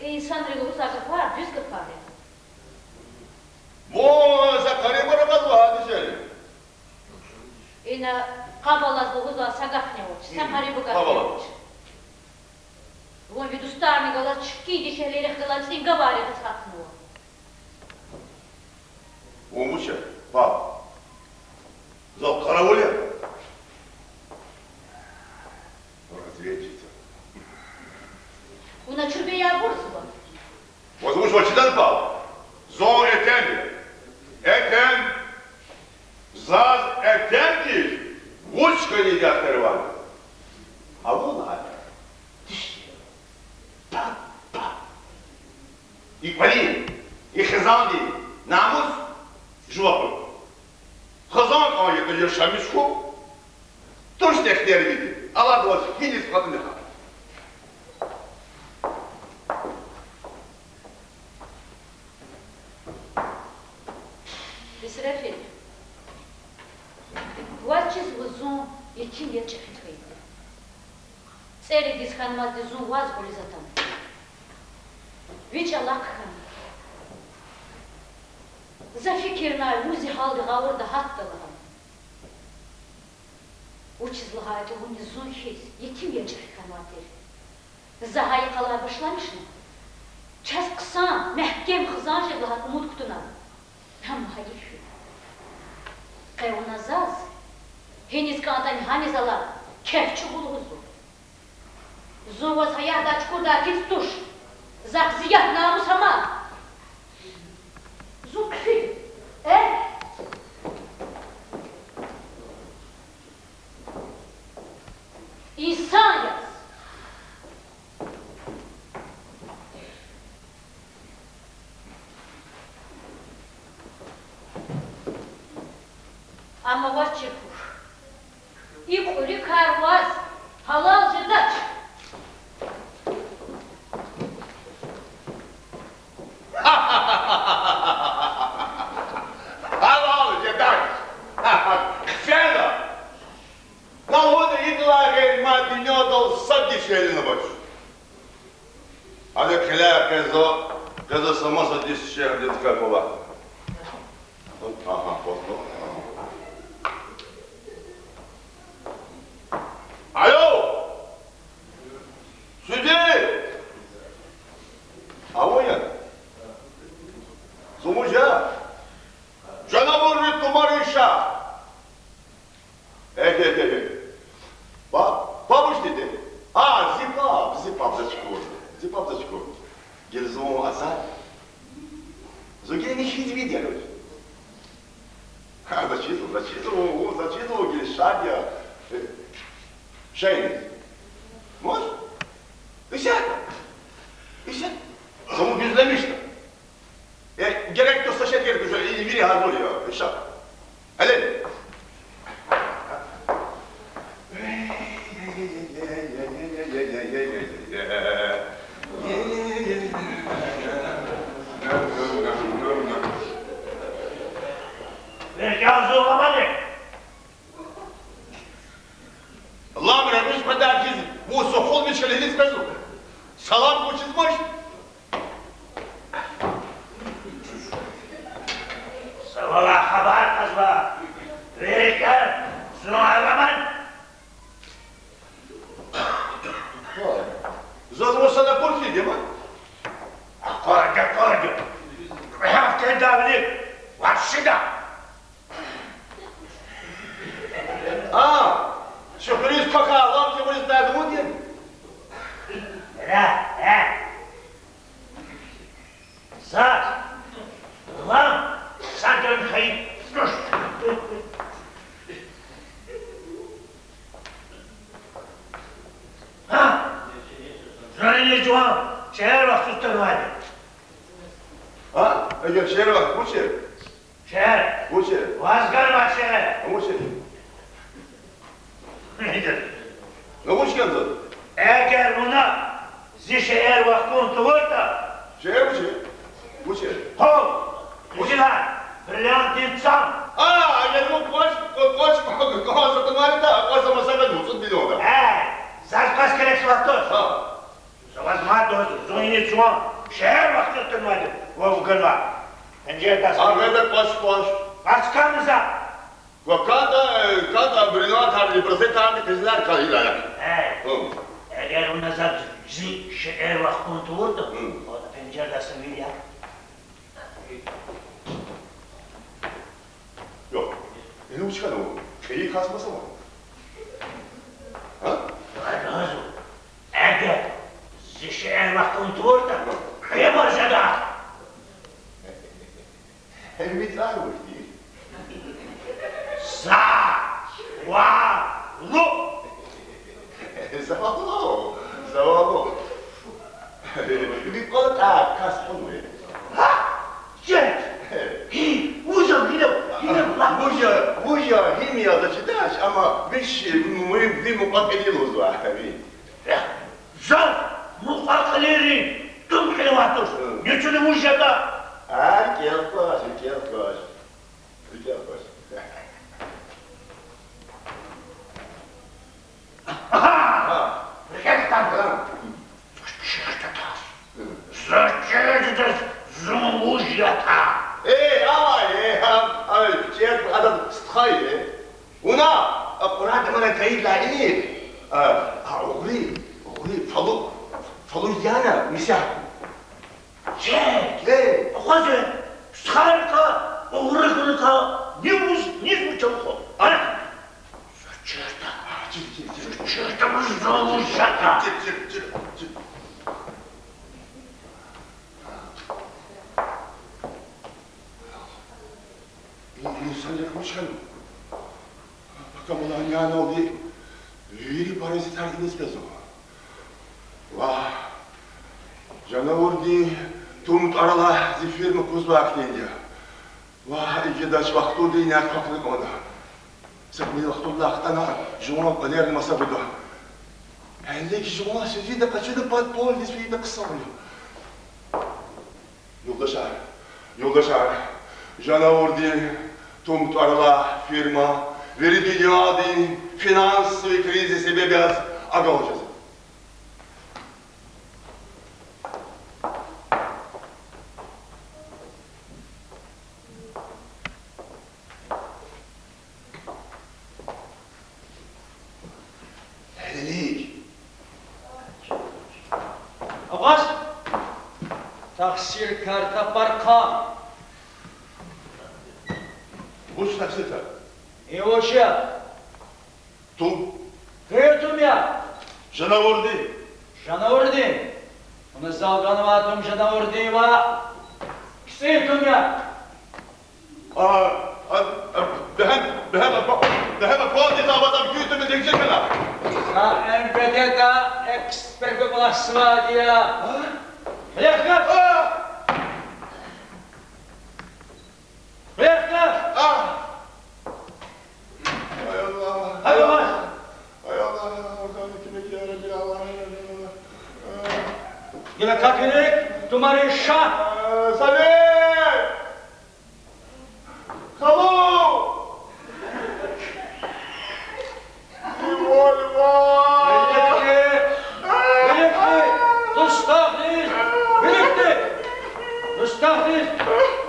и инсанри лугьузвай гафар дуьз гафар я. Вун са къарибар аквазва гьа дишегьли. Ина къаб алаз лугьузвай са гафни авач, са къариб гафни авач. Вун ви дустарни галаз чпин дишегьлийрихъ галаз цӀингавайрихъ гьатнава. Вун вуч я, паб? Зал къаравул я? Разведчица. Вуна чурбеябурзава. Ваз вуч ва чизвани, паб? Зун Этем я. Этем, Квел идак керван. Авула. Дишегьли. Па, па. И кӀвалин, и хизандин намус жува хьухь. Хизан кӀан ятӀа яшамиш хьухь. Туш дехтер види. Алад ваз гьиниз хатӀуни хьана. Исрафил, ваз чиз вуч зун етим яз чӀехи хьайиди. ЦӀеридиз хьанмазди зун ваз гъуьлуьз атана. Ви чӀалахъ хьана. За фикирнай, вун зи гьалди гъавурда гьатда лагьана. Вучиз лагьайтӀа вуниз зун хьиз етим яз чӀехи хьанвай тир. За гьа йикъалай башламишна, чаз хъсан, мягькем хизан жеда лагьана умуд кутуна. Амма гьайиф хьи, къе вуна заз, гьиниз кӀантӀани гьаниз алай, кеф чӀугу лугьузва. Зун ваз гьаятдай чукурдай кицӀ туш. Захъ зи ят-намус ама. Зун хъфиди, э? Инсан яз. Амма ваз чир хьухь. И кьуьлуь кар ваз гьалал жедач. Гьалал жедач. Хъфена. На лугьуда, идалай гъейри мад дуьньядал сад дишегьли авач. Гьада хъиляй къе за, къе за са маса дишегьлидикай кӀвалах. Агьа, кватӀна. Алло! Сиди! Ава я? Зун вуж я? Жанавурри тумари ша! Эхь, эхь, эхь, эхь. Ба-, ба вуж тиди? А, зи паб, зи паб, за чукурна. Зи паб, за чукурна. Гила зун азад я. Зун гила михьиз вид я. Ха, за чизва, за чизва, за чизва, гила шад я. Э, шейни. Мус? Исятда. Исятда. Зун гуьзлемишда. Э, герек туш, са шей герек туш, и вири гьазур я, иша. Гьеле. Виркьян зун ламани? Ламра, вич патар хьиз, вун сухул вич хьайила гьиниз къвезва? Салам гучизмач. Са валай хабар кьазва, виркьян зун аламан. Заз вун садакур хьиди ма? Аквада, аквада. Гьафтедин вилик ваз шида. А, чи хуьруьз квахьай лам кьилиз тайдавуди? Ра, ра. Заз лам садан хьайи туш. Гьа, зани жуван шейэр вахчуз тунвайди. А, эгер шейэр вахчуз, вуч шейэр? Шейэр. Вуч шейэр? Ваз ганвай шейэр. Вуч шейэр? Ну, вуч кӀанзава? Эгер вуна зи шейэр вахкун тавуртӀа. Шейэр вуч я? Вуч я? Къул. Вуч я? Бриллиантдин цам. А, эгер вун кӀвач, кӀвач кӀанзаватӀа, кӀвач са маса гад вуцӀуд миллионда. Э, заз кваз герек жезвай туш. Гьа. За ваз мад лугьузва, зун иниз жуван шейэр вахчуз тунвайди, вав ганва. Пенжердиз. Гьа, гьада кӀвач, кӀвач. Ваз кӀанзава. Ва кӀанда, э, кӀанда бриллиантарни, браслетарни, къизилар кӀан гила я. Э, эгер вуна заз зи шейэр вахкун тавуртӀа, пенжердиз са вил я. Ягъ, ина вуч хьанва? ХъийикӀ хас маса ава. А? Эгер зи шейэр вахкун тавуртӀа, кьве мар жеда. Гьеле мицӀар вуч тир? За, ва, Завалу, завалу. Ви кӀвалатӀа кас кьунва. Гьа? Чеб! Гьи, вуж я, гьина, гьина лагь. Вуж я, вуж я, гьим я, заз чидач, амма вич, ви, ви мукьва-кьили лугьузва, ви. Заз мукьва-кьилийрин тум кьиле авайди туш. Гьы. Нечуьна вуж ятӀа? А, рикӀел квач, рикӀел квач. РикӀел квач. Агьа! Гьа. Рехъ хтана. Гьа. Заз чир жедач, заз чир жедач, зун вуж ятӀа. Э, авай, э, ам, ай, чеб адам стха я. Вуна, а, Къуръан тамара тайид лагьана, а, а, угъри, угъри, фалу, фалу яна, миса. Чеб! Э! Акъваз, стхайрикай, угърикай низ вуж, низ вуж чалуху? А? Заз чир жеда. А, чир, чир, чир. Заз чир жеда, вуж, зун вуж ятӀа. Чир, чир, чир, чир. И инсанрихъ вуч хьанва? Пака мулан яналди вири паразитар иниз къвезва. Ва жанавурдин тум тӀвар алай зи фирма кузвай хьтинди я. Ва икӀ жедач, вахтунда иняй квахьна кӀанда. Са кьве вахтунда хтана, жуван кӀвалерни маса гуда. Гьелелиг жуван суьзуьда къачуна, подпольный суьзуьда хъсан я. Юлдашар, юлдашар, жанавурдин тум тӀвар алай фирма вири дуьньядин финансовый кризис себеб яз агалзава. Гьелелиг. Акъваз! Тахсиркар тапархъан. Вуч тахсиркар? И вуч я? Тум. Куь тум я? Жанавурдин. Жанавурдин? Вуна зал ганвай тум жанавурдин ваъ, кицӀин тум я. А, а, а, бегьем, бегьем, а, бегьем, а, квалдиз аватӀа, куь туми дегжи хьана. Са МВД-да эксперт кӀвалахзавайди я. А? Гьеле хкаж! А! Гьеле хкаж! А! Ай Аллагь! Ай Аллагь! Ай Аллагь, Аллагь, куьмек, я Рабби, Аллагь, я Рабби, Аллагь. Гила какиник, тумарин шагь! Салим! Халу! Иволва! Виликди! Виликди! Дустахъ диз! Виликди! Дустахъ диз!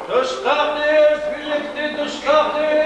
Дустахъ диз! Виликди, дустахъ диз!